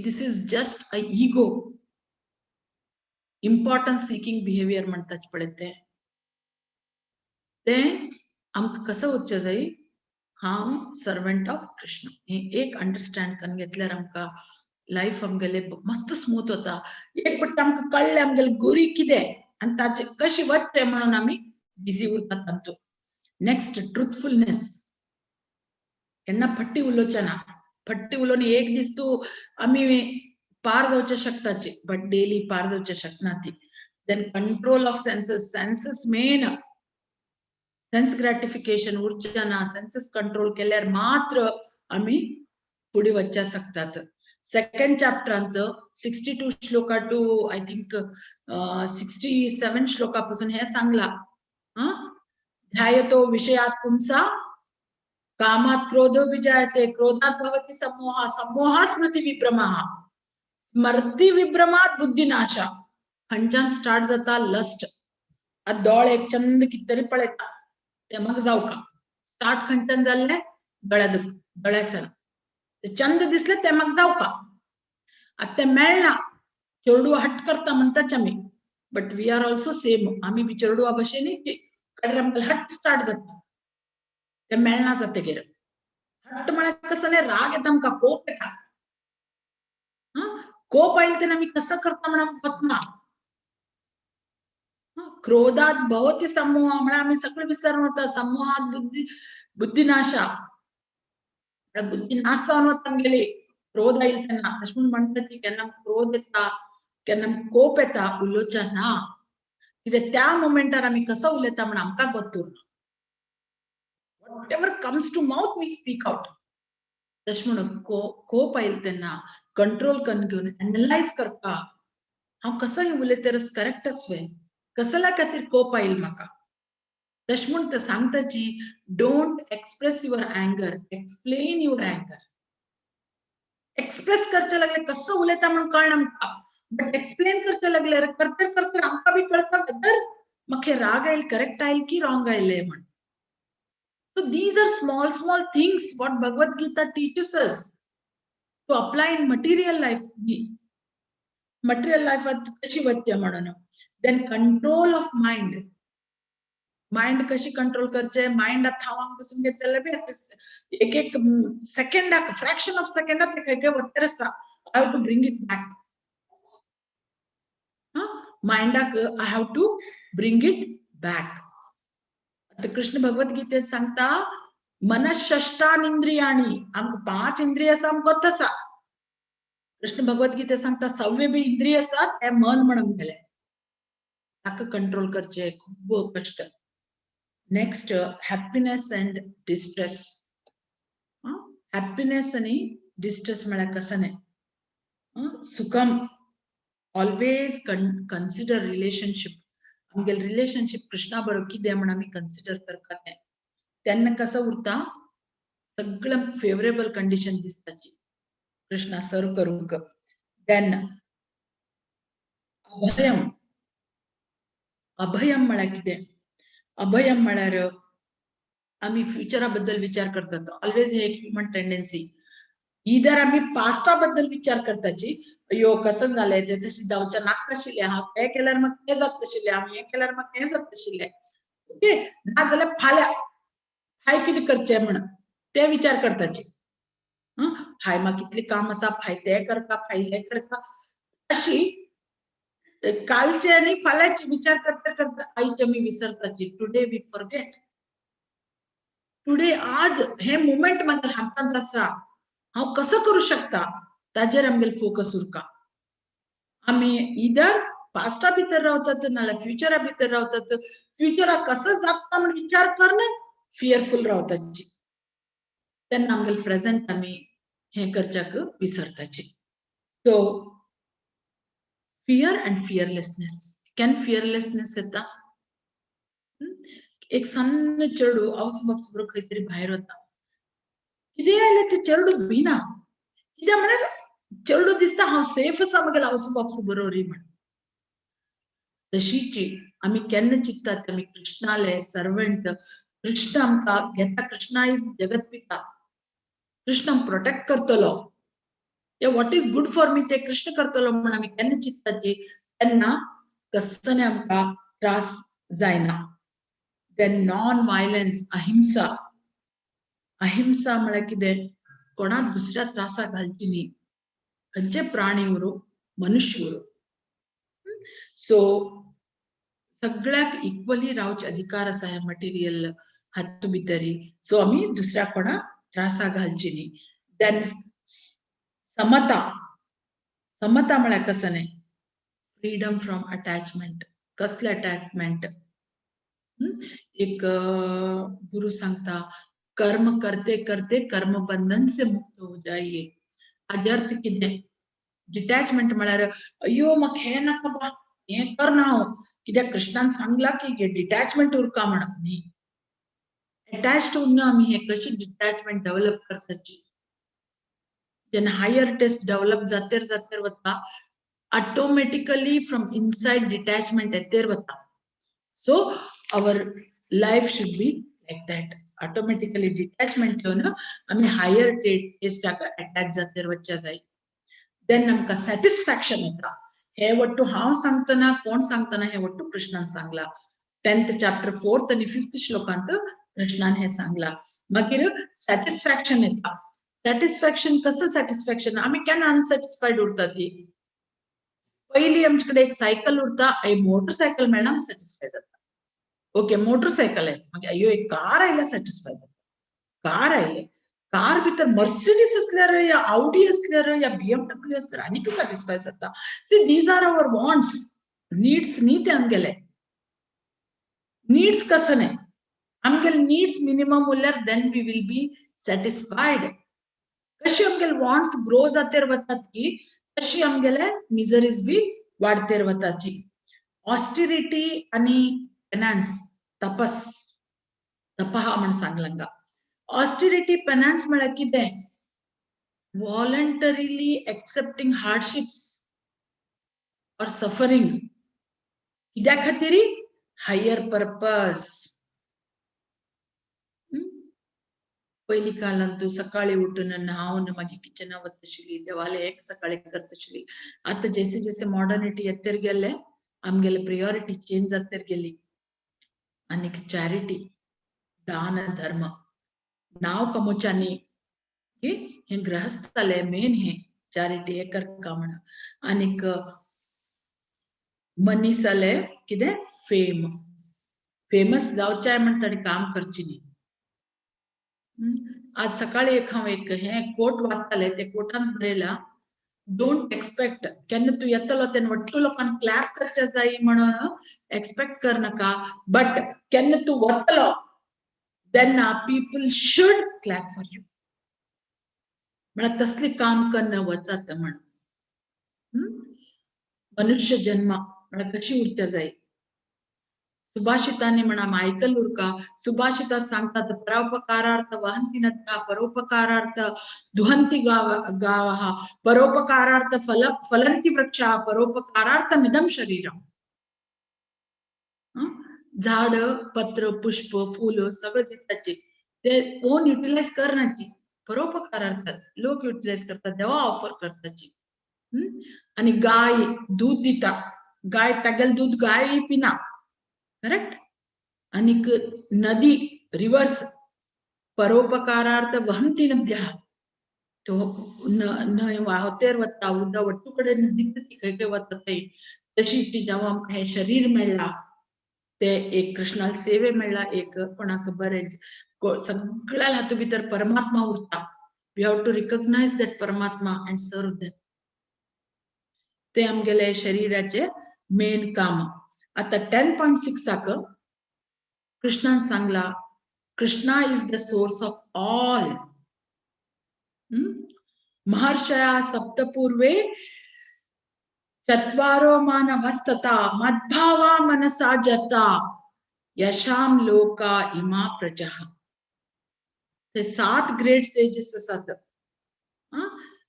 This is just a ego, importance seeking behaviour म्हणटात पळय तें. तें आमकां कसो उरचें जाय? हांव सर्वंट ऑफ कृष्ण हें एक अंडरस्टँड करून घेतल्यार आमकां लायफ आमगेले मस्त स्मूथ वता. एक पट्टी आमकां कळ्ळें आमगेले गुरी कितें आनी ताचे कशें वचचें म्हणून आमी बिजी उरतात तातूंत. Next, truthfulness. केन्ना फट्टी उलोवचें ना. फट्टी उलोवन एक दीस तूं आमी पार जावचे शकताची, बट डेली पार जावचे शकना ती. Then control of senses. Senses main, sense gratification उरचें ना. सेन्सेस कंट्रोल केल्यार मात्र आमी फुडें वचच्या शकतात. सेकंड चॅप्टरांत 62 shloka to I think 67 shloka पासून हें सांगलां. ध्यायतो विषयात पुंसा कामात क्रोधो विजायते क्रोधात भवति सम्मोह सम्मोहा स्मृति विभ्रमः स्मृति विभ्रमात बुद्धिनाश. खंयच्यान स्टार्ट जाता? लस्ट. आतां दोळे एक चंद कितें तरी पळयता ते म्हाका जावका. स्टार्ट खंयच्यान जाल्लें? दोळ्या दोळ्यासान चंद दिसले ते म्हाका जावका. आतां तें मेळना, चेडू हट करता म्हणटाच आमी, but we are also same. आमी बी चेडवा भशेन कडेन आमकां हट स्टार्ट जाता, ते मेळना जातगीर. हट म्हळ्यार कसं न्ही, राग येता आमकां, कोप येता. कोप आयले तेन्ना आमी कसं करता म्हण आमकां वतना. क्रोधात भवति सम्मोह म्हळ्यार आमी सगळें विसरून वता. सम्मोहात बुद्धी बुद्धिनाशा, बुद्धी नाश जावन वता आमगेली क्रोध आयले तेन्ना. तशें म्हूण म्हणटा की केन्ना क्रोध येता, केन्ना कोप येता, उलोवचें ना. कित्याक त्या मोमेंटार आमी कसो उलयता म्हण आमकां गोत्त उरना. Whatever comes to mouth we speak out. तशें म्हणून कोप आयले तेन्ना कंट्रोल करून घेवन एनलायज करपा, हांव कसो उलयता करेक्ट आसवे, कसल्या खातीर कोप आयल म्हाका. तशें म्हूण ते सांगताची, don't express your anger, explain your anger. Express करचे लागले कसो उलयता म्हण कळना आमकां, बट एक्सप्लेन करचे लागल्यार करतर करतर आमकां बी कळटा वेदर म्हाका राग आयल करेक्ट आयल की रॉंग आयले म्हण. So these are small small things what Bhagavad Gita teaches us to apply in material life. Material life कशी वचचें म्हणून. Then control of mind. Mind कशी कंट्रोल करचे? मायंड आतां हांव बसून घेत जाल्यार बी एक एक सेकंडाक, फ्रॅक्शन ऑफ सेकंडाक ते खंय खंय वतर आसा. I have to bring it back. मायंडाक I have to bring it back. आतां कृष्ण भगवत गीतेत सांगता मनषष्ठान इंद्रियाणी. आमकां पांच इंद्रिय आसा, आमकां गोत आसा. कृष्ण भगवत गीते सांगता सव्वे बी इंद्रिय आसा ते मन म्हणून गेले, ताका कंट्रोल करचे खूब कश्ट. Next, happiness and distress. Happiness आनी डिस्ट्रेस म्हळ्यार कसं न्ही, सुखम. Always consider relationship. आमगेले रिलेशनशीप कृष्णा बरोबर कितें म्हण आमी कन्सिडर करपा तें. तेन्ना कसो उरता, सगळें फेवरेबल कंडिशन दिसताची कृष्णा सर्व करूंक. देन अभयम. अभयम म्हळ्यार कितें? अभयम म्हळ्यार आमी फ्युचरा बद्दल विचार करतात. ऑलवेज ही एक ह्युमन टेंडन्सी. इदर आमी पास्टा बद्दल विचार करताची, अय्यो कसं जालें तें, तशें जावचें नाका आशिल्लें, हांव तें केल्यार म्हाका तें जाता आशिल्लें, हांव हें केल्यार म्हाका हें जाता आशिल्लें. ओके, नाजाल्यार फाल्यां फाय कितें करचें म्हण ते विचार करताची. फाय म्हाका कितलें काम आसा, फाय तें करपा, फाय हें करपा. अशी कालचे आणि फाल्यांचे विचार करता करता आयचे आमी विसरताची. Today we forget. Today आज हे मुमेंट म्हाका हातांत आसा, हांव कसो करूं शकता ताजेर आमगेले फोकस उरका. आमी इदर पास्टा भितर रावतात नाल्यार फ्युचरा भितर रावतात. फ्युचराक कसो जाता म्हण विचार करन फियरफूल रावताची. तेन्ना आमगेले प्रेजेंट आमी हें करच्याक विसरताची. So fear and fearlessness. केन्ना फियरलेसनेस येता? एक सन्न चेडू आवस बापस बरोबर खंय तरी भायर वता, कितें आयलें ते चेडू भिना. कित्याक म्हळ्यार चेडू दिसता हांव सेफ आसा म्हगेल्या आवस बापस बरोबर म्हण. तशीची आमी केन्ना चिंततात आमी कृष्णाले सर्वंट, कृष्ण आमकां घेता, कृष्णा is जगत पिता, कृष्ण आमकां प्रोटेक्ट करतलो, what is good for me ते कृष्ण करतलो म्हण आमी केन्ना चिंतताची तेन्ना कसने आमकां त्रास जायना. Then non violence, अहिंसा. अहिंसा म्हळ्यार कितें? कोणाक दुसऱ्या त्रासाक घालची न्ही, खंयचे प्राणी उरूं मनुष्य उरूं. सो सगळ्याक इक्वली रावचे अधिकार आसा ह्या मटेरियल हातूंत भितरी. सो आमी दुसऱ्या कोणाक त्रासाक घालची न्ही. Then समता. समता म्हळ्यार कसं न्ही? Freedom from attachment. कसले अटॅचमेंट? एक गुरु सांगता, कर्म करते करते कर्म बंधन से मुक्त हो जाइए. हाजे अर्थ कितें? डिटॅचमेंट म्हळ्यार अय्यो म्हाका हें नाका बा, हें करना हांव, कित्याक कृष्णान सांगला की डिटॅचमेंट उरका म्हण. न्ही, अटॅच्ड उरना आमी. हें कशी डिटॅचमेंट डेव्हलप करताची? जेन्ना हायर टेस्ट डेव्हलप जातेर जातेर वता, ऑटोमॅटिकली फ्रॉम इनसाइड डिटॅचमेंट येतेर वता. So our life should be like that. Automatically detachment येवन आमी हायर टेस्टाक अटॅच जातेर वच्च्या जाय. देन आमकां सॅटिस्फॅक्शन येता. हे वट्टू हांव सांगतना, कोण सांगतना, हे वट्टू कृष्णान सांगला. 10th chapter fourth आनी फिफ्थ श्लोकांत कृष्णान हे सांगला. मागीर सॅटिस्फॅक्शन येता. सॅटिस्फॅक्शन कसं? सॅटिस्फॅक्शन आमी केन्ना अनसॅटिस्फायड उरता ती? पयली आमचे कडेन एक सायकल उरता, मोटरसायकल मेळना, सॅटिस्फाय जाता. ओके, मोटरसायकल आहे, मागीर अय्यो एक कार आयल्यार सॅटिस्फाय जाता. कार आयले, कार भितर मर्सिडीस असल्यार या आवडी असल्यार या बीएमडब्ल्यू असल्यार आनीक सॅटिस्फाय जाता. See, these are our wants, needs न्ही ते. आमगेले नीड्स कसं न्ही? आमगेले नीड्स मिनिमम उरल्यार then we will be satisfied. कशी आमगेले वॉन्ट्स ग्रो जातेर वतात की तशी आमगेले मिजरीज बी वाडतेर वताची. ऑस्टिरिटी आणि पेनान्स, तपस, तपहा म्हण सांगला हांगा. ऑस्टिरिटी पेनान्स म्हळ्यार कितें? Voluntarily accepting hardships or suffering. कित्या खातीर? Higher purpose. पयलीं काळांत तूं सकाळी उठून न्हावन मागीर किचना वताशिल्ली, देवाले एक सकाळी करताशिल्ली. आतां जैसे जैसे मॉडर्निटी येतेर गेले, आमगेले प्रियोरिटी चेंज जातेर गेली. आनीक चॅरिटी, दान धर्म, नांव कमोवच्यानी की हें गृहस्थाले मेन हें चॅरिटी हे करका म्हण. आनीक मनीसाले कितें? फेम. फेमस जावचें म्हण ताणें काम करची न्ही. आज सकाळी एक हांव एक हें कोट वाचताले. ते कोटान बरयला, don't expect, केन्ना तूं येतलो तेन्ना वट्टू लोकांक क्लॅप करचे जाय म्हणून एक्सपेक्ट कर नाका, बट केन्ना तूं वतलो तेन्ना people should clap for you. म्हळ्यार तसलें काम कन्न वचात म्हण. मनुष्य जन्म म्हळ्यार कशी उरच्या जाय. सुभाषितांनी म्हणा आयकल उरका. सुभाषिता सांगतात, परोपकारार्थ वहंती नद्यः, परोपकारार्थ दुहंती गावः, परोपकारार्थ फलंती वृक्षाः, परोपकारार्थमिदं शरीरम. झाड, पत्र, पुष्प, फुल सगळं दिताची, ते ओन युटिलाइज करण्याची, परोपकारार्थ लोक युटिलाइज करतात, देवा ऑफर करताची. आणि गाय दूध दिता, गाय तागेल दूध गाय पिना, करेक्ट? आणि नदी, रिव्हर्स, परोपकारार्थ वहंती नद्यः. तो न्हंय व्हांवतेर वता, उदक वट्टू कडेन दिसता ती खंय खंय वता थंय. तशी ती जेव्हा आमकां हें शरीर मेळ्ळां ते एक कृष्णाल सेवे मेळ्ळा, एक कोणाक बरें, सगळ्या हातूंत भितर परमात्मा उरता. We have to recognize that Paramatma and serve them. ते आमगेले शरीराचे मेन काम. आता 10.6 कृष्णान सांगला, Krishna is the source of all. महर्षया सप्तपूर्वे चत्वारो मानवस्तथा मद्भावा मनसा जाता यशाम लोका इमा प्रजः. ते सात ग्रेट सेजेस आसात.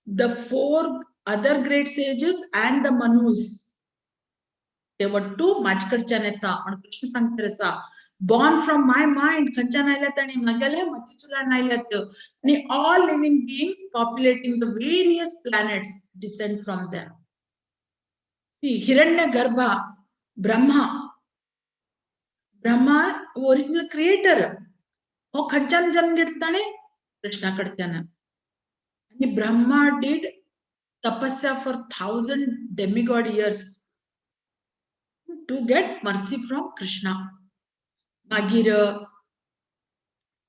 The four other great sages and the Manus, ते वट्टू माझ्याकडच्यान येता. म्हण कृष्ण सांगता आसा, बॉर्न फ्रॉम my mind. खंयच्यान आयल्यात आनी म्हागेले मतींतल्यान आयल्यात. आनी all living beings populating the various planets descend from them. हिरण्य गर्भा ब्रह्मा, ब्रह्मा ओरिजिनल क्रिएटर, हो खंयच्यान जन्म घेतला ताणें? कृष्णा कडच्यान. आनी Brahma did tapasya for 1000 demigod years to get mercy from Krishna. मागीर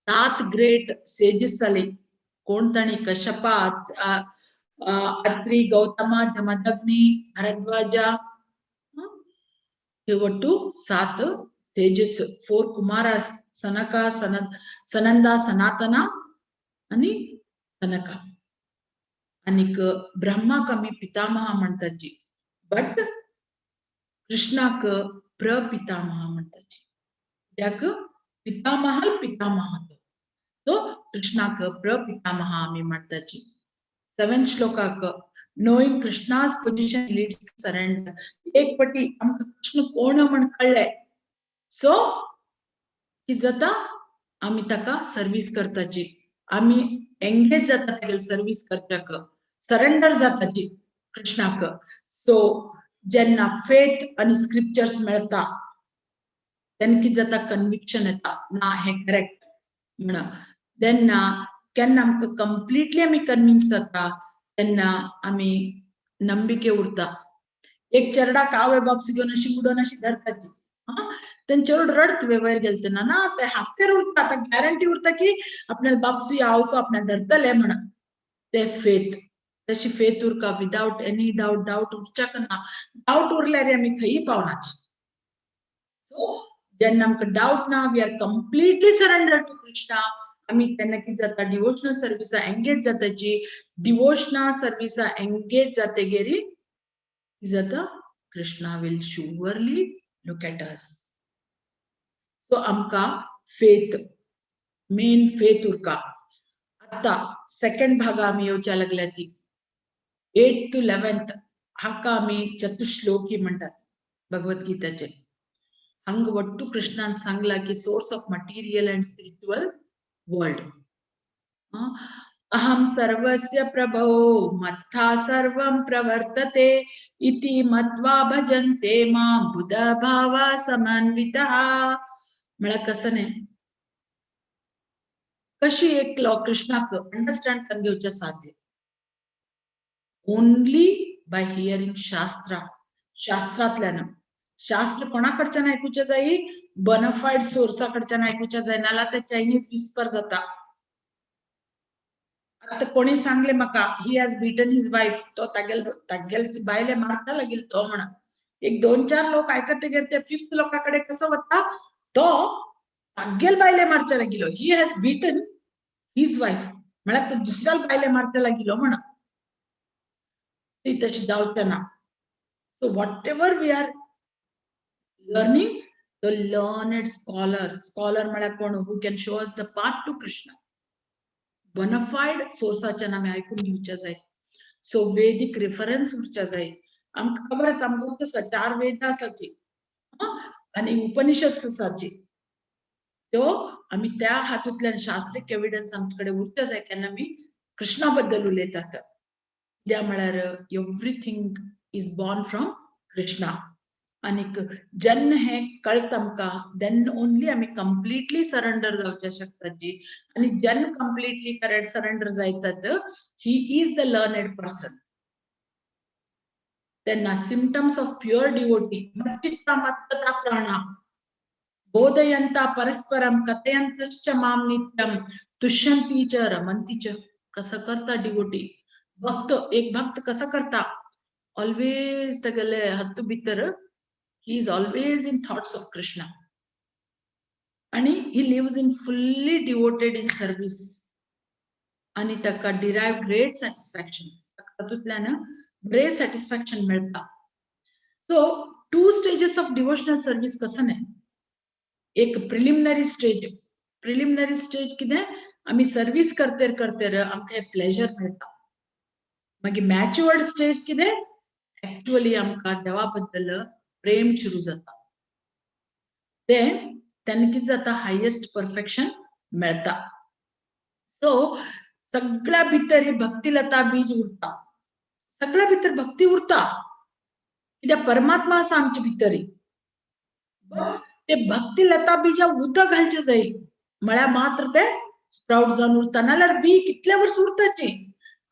सात ग्रेट सेजेस जाले. कोण ताणी? कश्यपा, अत्री, गौतमा, जमदग्नी, भरद्वाजा, हे ಒಟ್ಟು सात सेजेस. फोर कुमारास, सनका, सनंदा, सनातना आणि सनका. आनीक ब्रह्माक आमी पितामह म्हणटाची, बट कृष्णाक प्रपितामह म्हणटाची. कित्याक पितामह पितामह तो, सो कृष्णाक प्रपितामह आमी म्हणटाची. Seven श्लोकाक, knowing Krishna's position leads to surrender. एक पटी आमकां कृष्ण कोण म्हण कळ्ळें, सो कितें जाता? आमी ताका सर्वीस करताची, आमी एंगेज जाता तेगेले सर्वीस करच्याक, सरेंडर जाताची कृष्णाक. सो जेन्ना फेथ आनी स्क्रिप्चर्स मेळता तेन्ना कितें जाता? कन्विक्शन येता, ना हें करेक्ट म्हण. तेन्ना केन्ना आमकां कंप्लिटली आमी कन्विन्स जाता तेन्ना आमी नंबिके उरता. एक चेरडाक आवय बापस घेवन अशी उडोवन अशी धरताची. हा, तेन्ना चेडूं रडत वयर गेले तेन्ना ना ते हासतेर उरता. आतां गॅरंटी उरता की आपल्याला बापसू आवसो आपल्याक धरतले म्हण. ते फेथ, तशी फेथ उरका विदाउट एनी डाउट. डाउट उरच्याक ना. डाउट उरल्यार आमी खंयी पावनाची. सो जेन्ना आमकां डाउट ना, we are completely surrender to Krishna. आमी तेन्ना कितें जाता? डिवोशनल सर्विसा एंगेज जाताची. डिवोशनल सर्विसा एंगेज जातगीर कितें जाता? Krishna will surely look at us. So आमकां फेथ, मेन फेथ उरका. आता सेकंड भागा आमी येवच्या लागल्या ती 8 टू 11th. हाका आमी चतुश्लोकी म्हणटात भगवद्गीताचे. हांगा ಒಟ್ಟು कृष्णान सांगला की source of material and spiritual world. अहं सर्वस्य प्रभो मत्तः सर्वं प्रवर्तते इति मत्वा भजन्ते मां बुध भाव समन्वितः. म्हळ्यार कसं न्ही, कशी एक लॉ कृष्णाक अंडरस्टँड करून घेवचें साध्य? ओनली बाय हियरिंग शास्त्र. शास्त्रांतल्यान. शास्त्र कोणा कडच्यान आयकुचें जाय? बोनाफायड सोर्सा कडच्यान आयकुचें जाय. नाल्यार ते चायनीज विस्पर जाता. आतां कोणी सांगले म्हाका, he has beaten his wife, तो तागेल तागेल बायले मारता लागील तो म्हणून. एक दोन चार लोक आयकतगीर ते फिफ्थ लोका कडेन कसो वता? तो तागेल बायले मारच्या लागिलो, he has beaten his wife, म्हळ्यार तो दुसऱ्या बायले मारच्या लागिलो म्हणून. ती तशी जावचें ना. So whatever we are learning, the learned scholar, scholar म्हळ्यार कोण? Who can show us the path to Krishna. Bonafide सोर्साच्यान आमी आयकून घेवचे जाय. सो वेदीक रेफरन्स उरच्या जाय. आमकां खबर आसा, आमकां आसा, चार वेद आसाची आनी उपनिषद आसाची. त्यो आमी त्या हातूंतल्यान शास्त्रीक एविडन्स आमचे कडेन उरच्या जाय केन्ना आमी कृष्णा बद्दल उलयतात. कित्याक म्हळ्यार everything is born from Krishna. आनीक जेन्ना हें कळटा आमकां, then only आमी कंप्लिटली सरेंडर जावच्या शकताची. आनी जेन्ना कंप्लिटली सरेंडर जायतात, he is the learned person. तेन्ना सिमटम्स ऑफ प्युअर डिवोटी: मच्चित्ता मत्कथा प्राणा बोधयंता परस्परम कथयंतश्च माम नित्यम तुष्यंती च रमंती च. कसं करता डिवोटी, भक्त, एक भक्त कसं करता? ऑलवेज तागेले हत्तु भितर he is always in thoughts of Krishna आणि he lives in fully devoted in service आणि ताका डिरायव्ह ग्रेट सॅटिस्फॅक्शन. तातूंतल्यान बरें सॅटिस्फॅक्शन मेळटा. So two stages of devotional service कसं न्ही? एक प्रिलिमिनरी स्टेज. प्रिलिमिनरी स्टेज कितें? आमी सर्वीस करतेर करतेर आमकां प्लेजर मेळटा. मागीर मॅच्युअर्ड स्टेज कितें? एक्चुअली आमकां देवा बद्दल प्रेम सुरू जाता. ते तेन्ना कितें जाता? हायेस्ट परफेक्शन मेळटा. सो सगळ्या भितर ही भक्तिलता बीज उरता. सगळ्या भितर भक्ती उरता, कित्याक परमात्मा आसा आमचे भितरी. ते भक्तिलता बीजा उदक घालचे जाय म्हळ्यार मात्र ते स्प्राउट जावन उरता. नाल्यार बी कितले वर्स उरताची,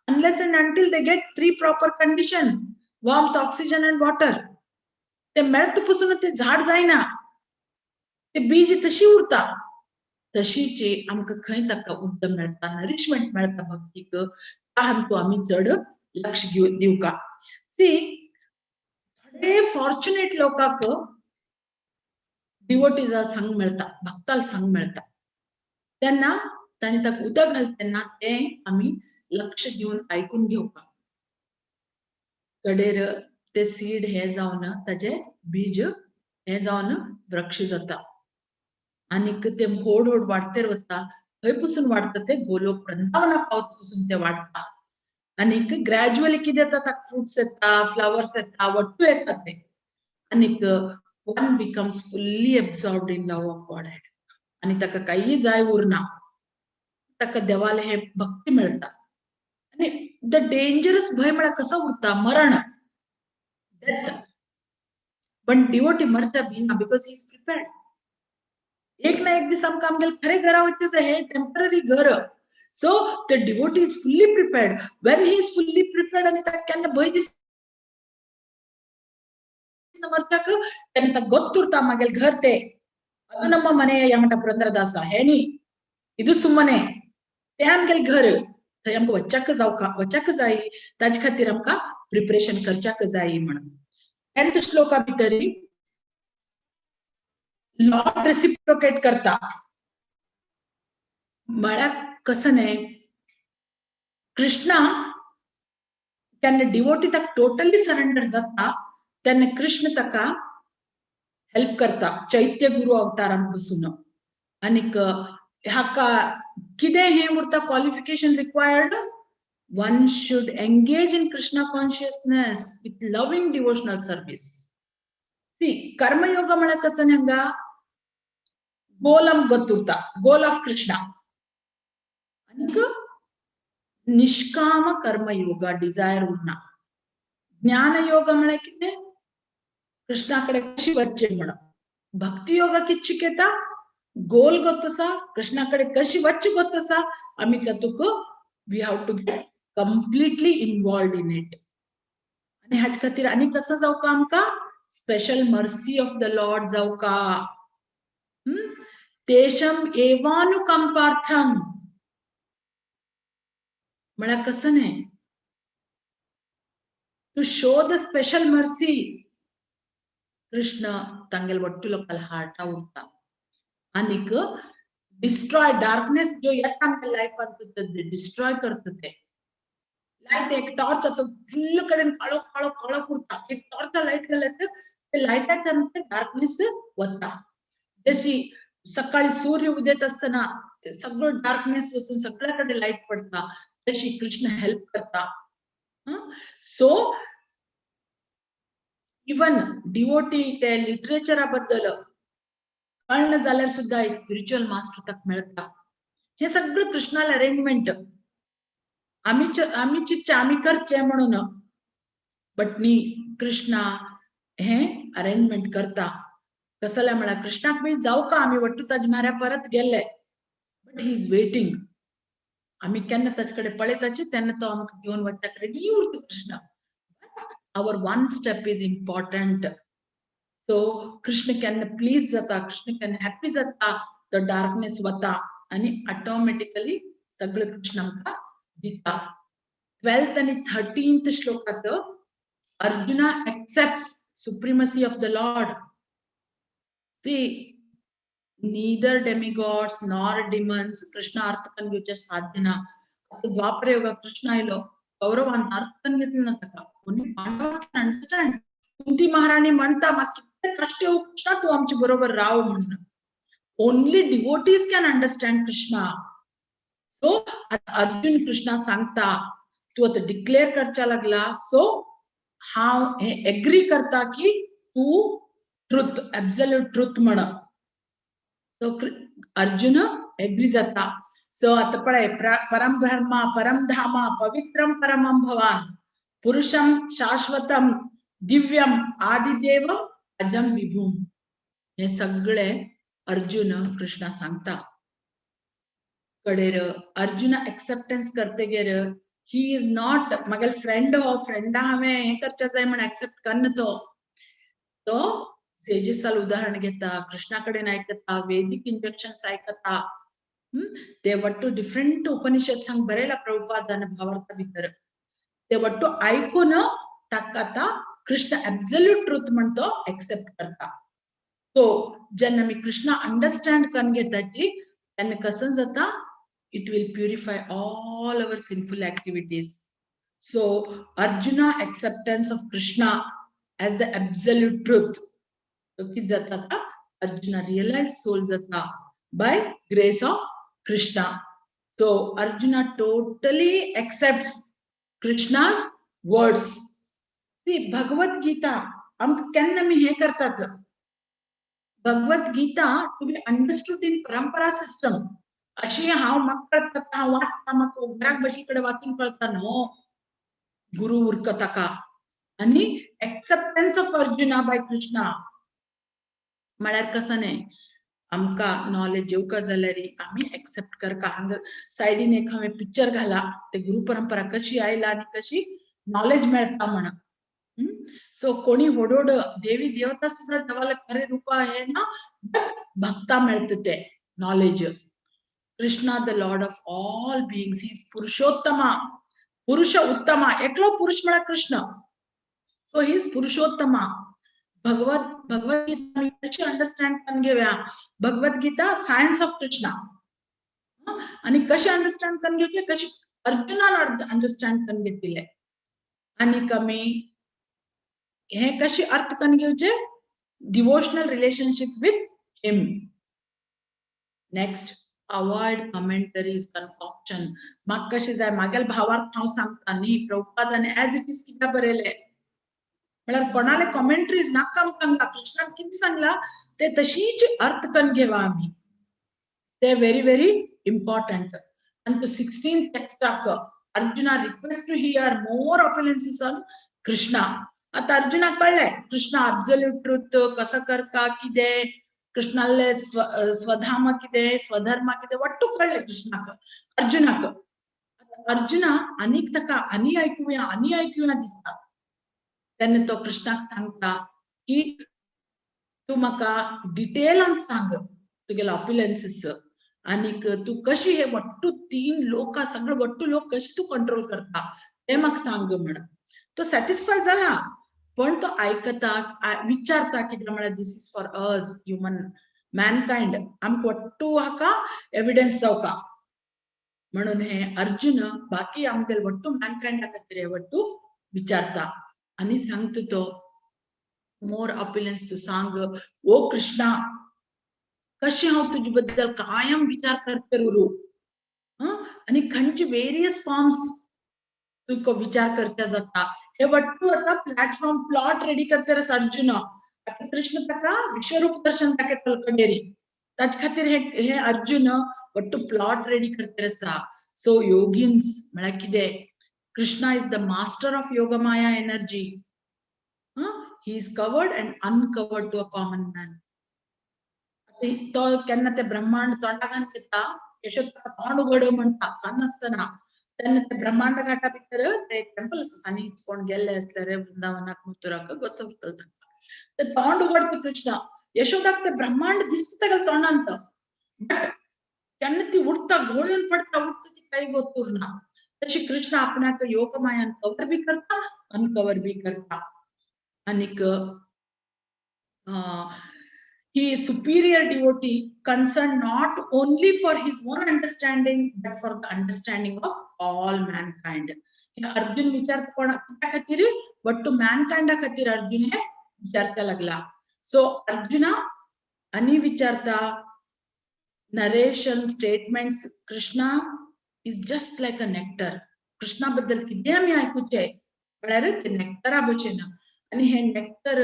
unless and until they get three proper condition, warmth, oxygen and water. ते मेळत पसून ते झाड जायना, ते बीज तशी उरता. तशीच आमकां खंय ताका उदक मेळटा, नरिशमेंट मेळटा भक्तीक, तातूंत आमी चड लक्ष दिवका. सी, थोडे फॉर्च्युनेट लोकांक डिवोटीजा संग मेळटा, भक्ताल संग मेळटा. तेन्ना ताणी ताका उदक घालता तेन्ना तें आमी लक्ष दिवन आयकून घेवपाक. कडेर ते सीड हे जावन ताजे बीज हे जावन वृक्ष जाता आनीक ते व्हड व्हड वाडतेर वता. थंय पसून वाडटा ते गोलोक वृंदावना पावत पसून ते वाडटा. आनीक ग्रॅज्युअली कितें येता ताका? फ्रुट्स येता, फ्लावर्स येता, वट्टू येता ते. आनीक one becomes fully absorbed in love of Godhead आणि ताका काही जाय उरना. ताका देवाले हे भक्ती मेळटा. आणि the dangerous भंय म्हळ्यार कसो उरता? मरण, डेथ. पण डिवोटी मरता बी ना, because he is prepared. एक ना एक दीस आमकां आमगेले खरें घरा वचचें, हे टेम्पररी घर. So the devotee is fully prepared. When he is fully prepared आनी ताका केन्ना भंय दिसना मरच्याक, तेन्ना ताका ಗೊತ್ತುರ್ತಾ मागेल घर ते ಅದು ನಮ್ಮ ಮನೆಯ म्हणटा पुरंदरदासा. हे न्ही, ಇದು सुमने, ते आमगेले घर. थंय आमकां वच्चाक जावका, वच्चाक जाय. ताजे खातीर आमकां प्रिपरेशन करच्याक जाय म्हणून 10th श्लोका भितरी लॉर्ड रेसिप्रोकेट करता. म्हळ्यार कसं न्ही, कृष्णा केन्ना डिवोटी ताका टोटली सरेंडर जाता, तेन्ना कृष्ण ताका हेल्प करता चैत्य गुरु अवतारांत बसून. आनीक हाका कितें हें उरता qualification required? One should engage in Krishna consciousness with loving devotional service. See, karma yoga म्हळ्यार कसं न्ही, हांगा गोल आमकां गोत्तुरता, गोल ऑफ कृष्णा. आनीक निष्काम कर्मयोग, डिझायर उरना. ज्ञान योग म्हळ्यार कितें? कृष्णा कडेन कशी वच्चें म्हणून. भक्ती योगा कित शिकयता? गोल गोत्तसा, कृष्णा कडेन कशी वच्चें गोत्तसा. आमी तातूंत we have to get completely involved in it. आनी हाजे खातीर आनी कसो जावका आमकां? Special mercy of the Lord जावका. तेषाम एवानुकंपार्थम म्हळ्यार कसं न्ही, to show the special mercy, Krishna तांगेले वट्टू लोकांल्या हार्टा उरता आनीक डिस्ट्रॉय डार्कनेस जो येता आमच्या लायफान, डिस्ट्रॉय करता. ते लायट, एक टॉर्च आतां फुल्ल कडेन काळोख काळोख काळोख उरता. एक टॉर्च लायट घाल्यार ते लायटाक आमचे डार्कनेस वता. जशी सकाळी सूर्य उदेत असताना ते सगळं डार्कनेस वचून सगळ्या कडेन लायट पडता, तशी कृष्ण हेल्प करता. सो इवन डिवोटी ते लिटरेचरा बद्दल कळना जाल्यार सुद्धा एक स्पिरिच्युअल मास्टर ताका मेळटा. हे सगळं कृष्णाल अरेंजमेंट. आमी आमी चिंतचे आमी करचे म्हणून, बट न्ही, कृष्णा. हें अरेंजमेंट करता. कसलें म्हळ्यार कृष्णाक बी जावं का आमी वट्टू ताजे म्हाऱ्या परत गेल्ले, बट he is waiting. आमी केन्ना ताचे कडेन पळयताचे तेन्ना तो आमकां घेवन वचपाक रेडी उरता Krishna. Our one step is important. So Krishna केन्ना प्लीज जाता, कृष्ण केन्ना हॅप्पी जाता, तो डार्कनेस वता आनी ऑटोमॅटिकली सगळें कृष्ण आमकां दिता. 12th आनी 13th श्लोकात Arjuna accepts supremacy of the Lord. See, neither demigods nor demons Krishna अर्थ करून घेवचें साध्य ना. आतां द्वापर युगाक कृष्ण आयलो, कौरवान अर्थ करून घेतलें ना ताका. Only Pandavas can understand. Kunti महाराणी म्हणता, म्हाका कितले कश्ट येवं कृष्णा, तूं आमचे बरोबर राव म्हणून. Only devotees can understand Krishna. So आतां अर्जुन कृष्णा सांगता, तूं आतां डिक्लेअर करच्या लागला, सो हांव हे एग्री करता की तूं ट्रुथ, एब्सोल्यूट ट्रुथ म्हण. सो अर्जुन एग्री जाता. सो आतां पळय, परम ब्रह्मा परम धामा पवित्रम परमं भवान पुरुषम शाश्वतम दिव्यम आदिदेवम अजम विभुम, हे सगळे अर्जुन कृष्णा सांगता. कडेर अर्जुन एक्सेप्टन्स करतगीर he is not म्हागेले फ्रेंड, हो फ्रेंडा हांवें हें करचें जाय म्हण एक्सेप्ट करना. तो तो सेजीसाल उदाहरण घेता, कृष्णा कडेन आयकता, वेदीक इंजक्शन्स आयकता. ते वट्टू डिफरंट उपनिषद बरयला प्रभुपादान भावार्था भितर, ते वट्टू आयकून ताका आतां कृष्ण एब्सोल्यूट ट्रुथ म्हण तो एक्सेप्ट करता. सो जेन्ना आमी कृष्णा अंडरस्टँड करून घेताची तेन्ना कसं जाता? It will purify all our sinful activities. So Arjuna acceptance of Krishna as the absolute truth, तो कितें जाता आतां? अर्जुना रियलायज सोल जाता by grace of Krishna. So Arjuna totally accepts Krishna's words. See, Bhagavad Gita आमकां केन्ना आमी हें करतात, Bhagavad Gita to be understood in parampara system. अशी हांव म्हाका कळटा, हांव वाचता, म्हाका घराक बशी कडेन वाचून कळटा न्हू. गुरु उरक ताका आनी acceptance of Arjuna by Krishna म्हळ्यार कसं न्ही, आमकां नॉलेज येवका जाल्यार आमी एक्सेप्ट करका. हांगा सायडीन एक हांवें पिक्चर घाला, ते गुरु परंपरा कशी आयला आनी कशी नॉलेज मेळटा म्हण. सो कोणी व्हड व्हड देवी देवता सुद्धा देवाला खरे रूप आहे ना, बट भक्ता मेळटा ते knowledge. Krishna the Lord of all beings is Purushottama. पुरुष उत्तमा, एकलो पुरुष म्हळ्यार Krishna. So he is Purushottama. Bhagavad Gita आमी कशी अंडरस्टँड करून घेवया? Bhagavad Gita science of Krishna. आणि कशी अंडरस्टँड करून घेवचे? कशी अर्जुनान अंडरस्टँड करून घेतिल्ले. आनी कमी हे कशी अर्थ करून घेवचे? Devotional relationship with him. Next, avoid commentaries, concoction. म्हाका कशें जाय, म्हागेले भावार्थ हांव सांगता न्ही. प्रभुपादान एज it is कित्याक बरयलें म्हळ्यार कोणाले कॉमेंट्रीज नाका आमकां. हांगा कृष्णान कितें सांगला ते तशीच अर्थ करून घेवा आमी. ते व्हेरी व्हेरी इम्पॉर्टंट. आनी तो 16 टेक्स्टाक Arjuna request to hear more opulences on Krishna. आता अर्जुनाक कळ्ळें कृष्णा अब्सोल्यूट ट्रुथ, कसं करता कितें, कृष्णाले स्वधाम कितें, स्वधर्म कितें, वट्टू कळ्ळें कृष्णाक, अर्जुनाक. अर्जुना आनीक ताका आनी आयकुया, आनी आयकुया दिसता. तेन्ना तो कृष्णाक सांगता की तूं म्हाका डिटेलान सांग तुगेले ऑप्युलन्सीस आनीक तूं कशी हे वट्टू तीन लोक, सगळे वट्टू लोक कशी तूं कंट्रोल करता ते म्हाका सांग म्हण. तो सॅटिस्फाय जाला, पण तो आयकता, विचारता कितें म्हळ्यार this is for us human mankind. आमकां वट्टू हाका एविडन्स जावका म्हणून हे अर्जुन बाकी आमगेले वट्टू मॅनकायंडा खातीर हे वट्टू विचारता. आनी सांगता तो मोर ऑप्युलन्स तूं सांग ओ कृष्णा, कशें हांव तुजे बद्दल कायम विचार करत उरूं आनी खंयचे वेरियस फॉर्म्स तुका विचार करता जाता. हे वट्टू आतां प्लॅटफॉर्म प्लॉट रेडी करता आसा अर्जुन. आतां कृष्ण ताका विश्वरूप दर्शन दाखयतलो कडेरी. ताचे खातीर हे हे अर्जुन वट्टू प्लॉट रेडी करता आसा. सो योगीन्स म्हळ्यार कितें? Krishna is the master of Yogamaya energy. He is covered and uncovered to a common man. तो केन्ना ते ब्रह्मांड तोंडाक घेता, यशोदा तोंड उगड म्हणटा सान आसतना, तेन्ना ते ब्रह्मांड घाटा भितर ते टेम्पल आसा, सानी कोण गेल्ले आसल्यार वृंदावनाक मथुराक गोत उरतलो तांकां. ते तोंड उगडटा कृष्ण, यशोदाक ते ब्रह्मांड दिसता तागेल्या तोंडांत, बट केन्ना ती उठता घोळून पडटा, उठता ती काही गोष्ट उरना. तशी कृष्ण आपणाक योगमायान कवर बी करता, अनकवर बी करता. आनीक he is superior devotee concerned not only for his own understanding but for the understanding of all mankind. Arjun विचार कोणा कित्या खातीर, बट टू मॅनकाइंडा खातीर अर्जुन हे विचारता लागला. सो अर्जुना आनी विचारता narration statements, Krishna is just like a nectar. Krishna बद्दल कितें आमी आयकुचें म्हळ्यार ते नेक्टरा भशेन. आनी हे नेक्टर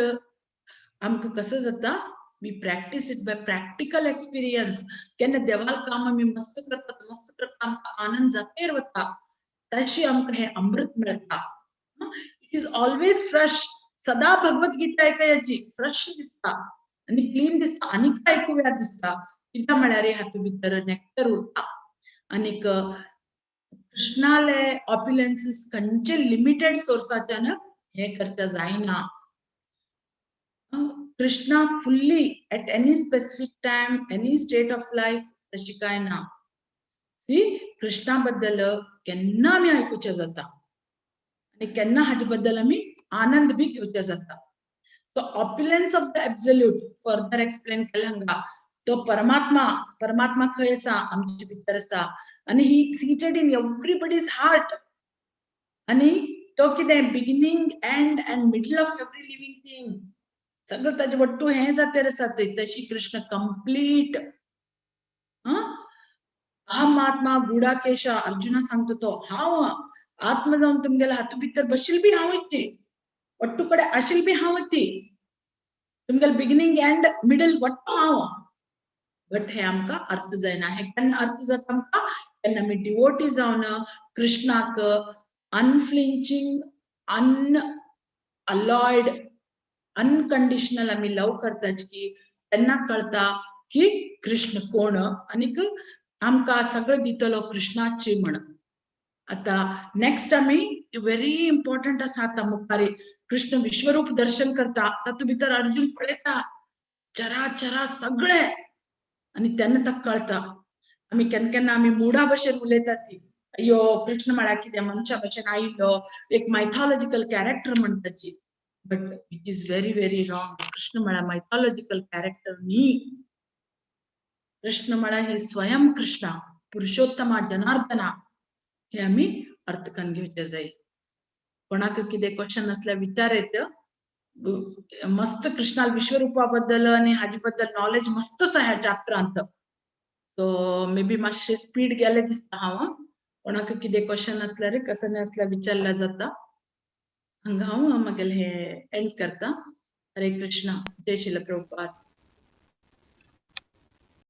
आमकां कसो जाता, we practice it by practical experience. केन्ना देवाल काम आमी मस्त करतात, मस्त करता, आमकां आनंद जातेर वता, तशी आमकां हे अमृत मेळटा. It is always fresh. सदा भगवत गीता आयकयाची फ्रेश दिसता आनी क्लीन दिसता, आनीक आयकुया दिसता. कित्याक म्हळ्यार हातूंत भितर नेक्टर उरता. आनीक कृष्णाले ऑप्युलन्सीस खंयचे लिमिटेड सोर्साच्यान हे करता जायना. Krishna fully at any specific time, any state of life, तशी काय ना. सी कृष्णा बद्दल केन्ना आमी आयकुचें जाता आनी केन्ना हाजे बद्दल आमी आनंद बी घेवचे जाता. So opulence of the absolute further explain केला हांगा. तो परमात्मा, परमात्मा खंय आसा, आमचे भितर आसा आनी he seated in everybody's heart. आनी तो कितें beginning, end and middle of every living thing, सगळं ताजे वट्टू हें जातेर आसा थंय. तशी कृष्ण कंप्लीट. अहम आत्मा गुडाकेश, अर्जुना सांगतो तो हांव आत्मा जावन तुमगेल्या हातू भितर बशील बी हांवच, वट्टू कडेन आशिल बी हांव, ती तुमगेले बिगिनींग एंड मिडल वट्टू हांव. बट हे आमकां अर्थ जायना. हे केन्ना अर्थ जाता आमकां, केन्ना आमी डिवोटी जावन कृष्णाक अनफ्लिंचिंग, अनअलॉयड, अनकंडिशनल आमी लव करताच की तेन्ना कळटा की कृष्ण कोण आनीक आमकां सगळें दितलो कृष्णाची म्हण. आता नेक्स्ट आमी व्हेरी इम्पॉर्टंट आसा. आतां मुखार कृष्ण विश्वरूप दर्शन करता, तातूंत भितर अर्जुन पळयता चरा चरा सगळे आनी तेन्ना ताका कळटा. आमी केन्ना केन्ना आमी मुडा भशेन उलयतात ती, अय्यो कृष्ण म्हळ्यार कितें मनशा भशेन आयिल्लो एक मायथॉलॉजिकल कॅरेक्टर म्हणटाची, but it is very very wrong. Krishna म्हळ्यार मायथॉलॉजिकल कॅरेक्टर न्ही. कृष्ण म्हळ्यार ही स्वयं कृष्णा पुरुषोत्तमा जनार्दना, हे आमी अर्थ करून घेवचे जाय. कोणाक कितें क्वेश्चन आसल्यार विचार येत. मस्त कृष्णाल विश्वरूपा बद्दल आनी हाजे बद्दल नॉलेज मस्त आसा ह्या चॅप्टरांत. सो मे बी मातशें स्पीड गेलें दिसता हांव. कोणाक कितें क्वेश्चन आसल्यार कसलें आसल्यार विचारल्यार जाता. हांगा हांव मागीर हे एंड करता. हरे कृष्णा, जय श्रील प्रभुपाद.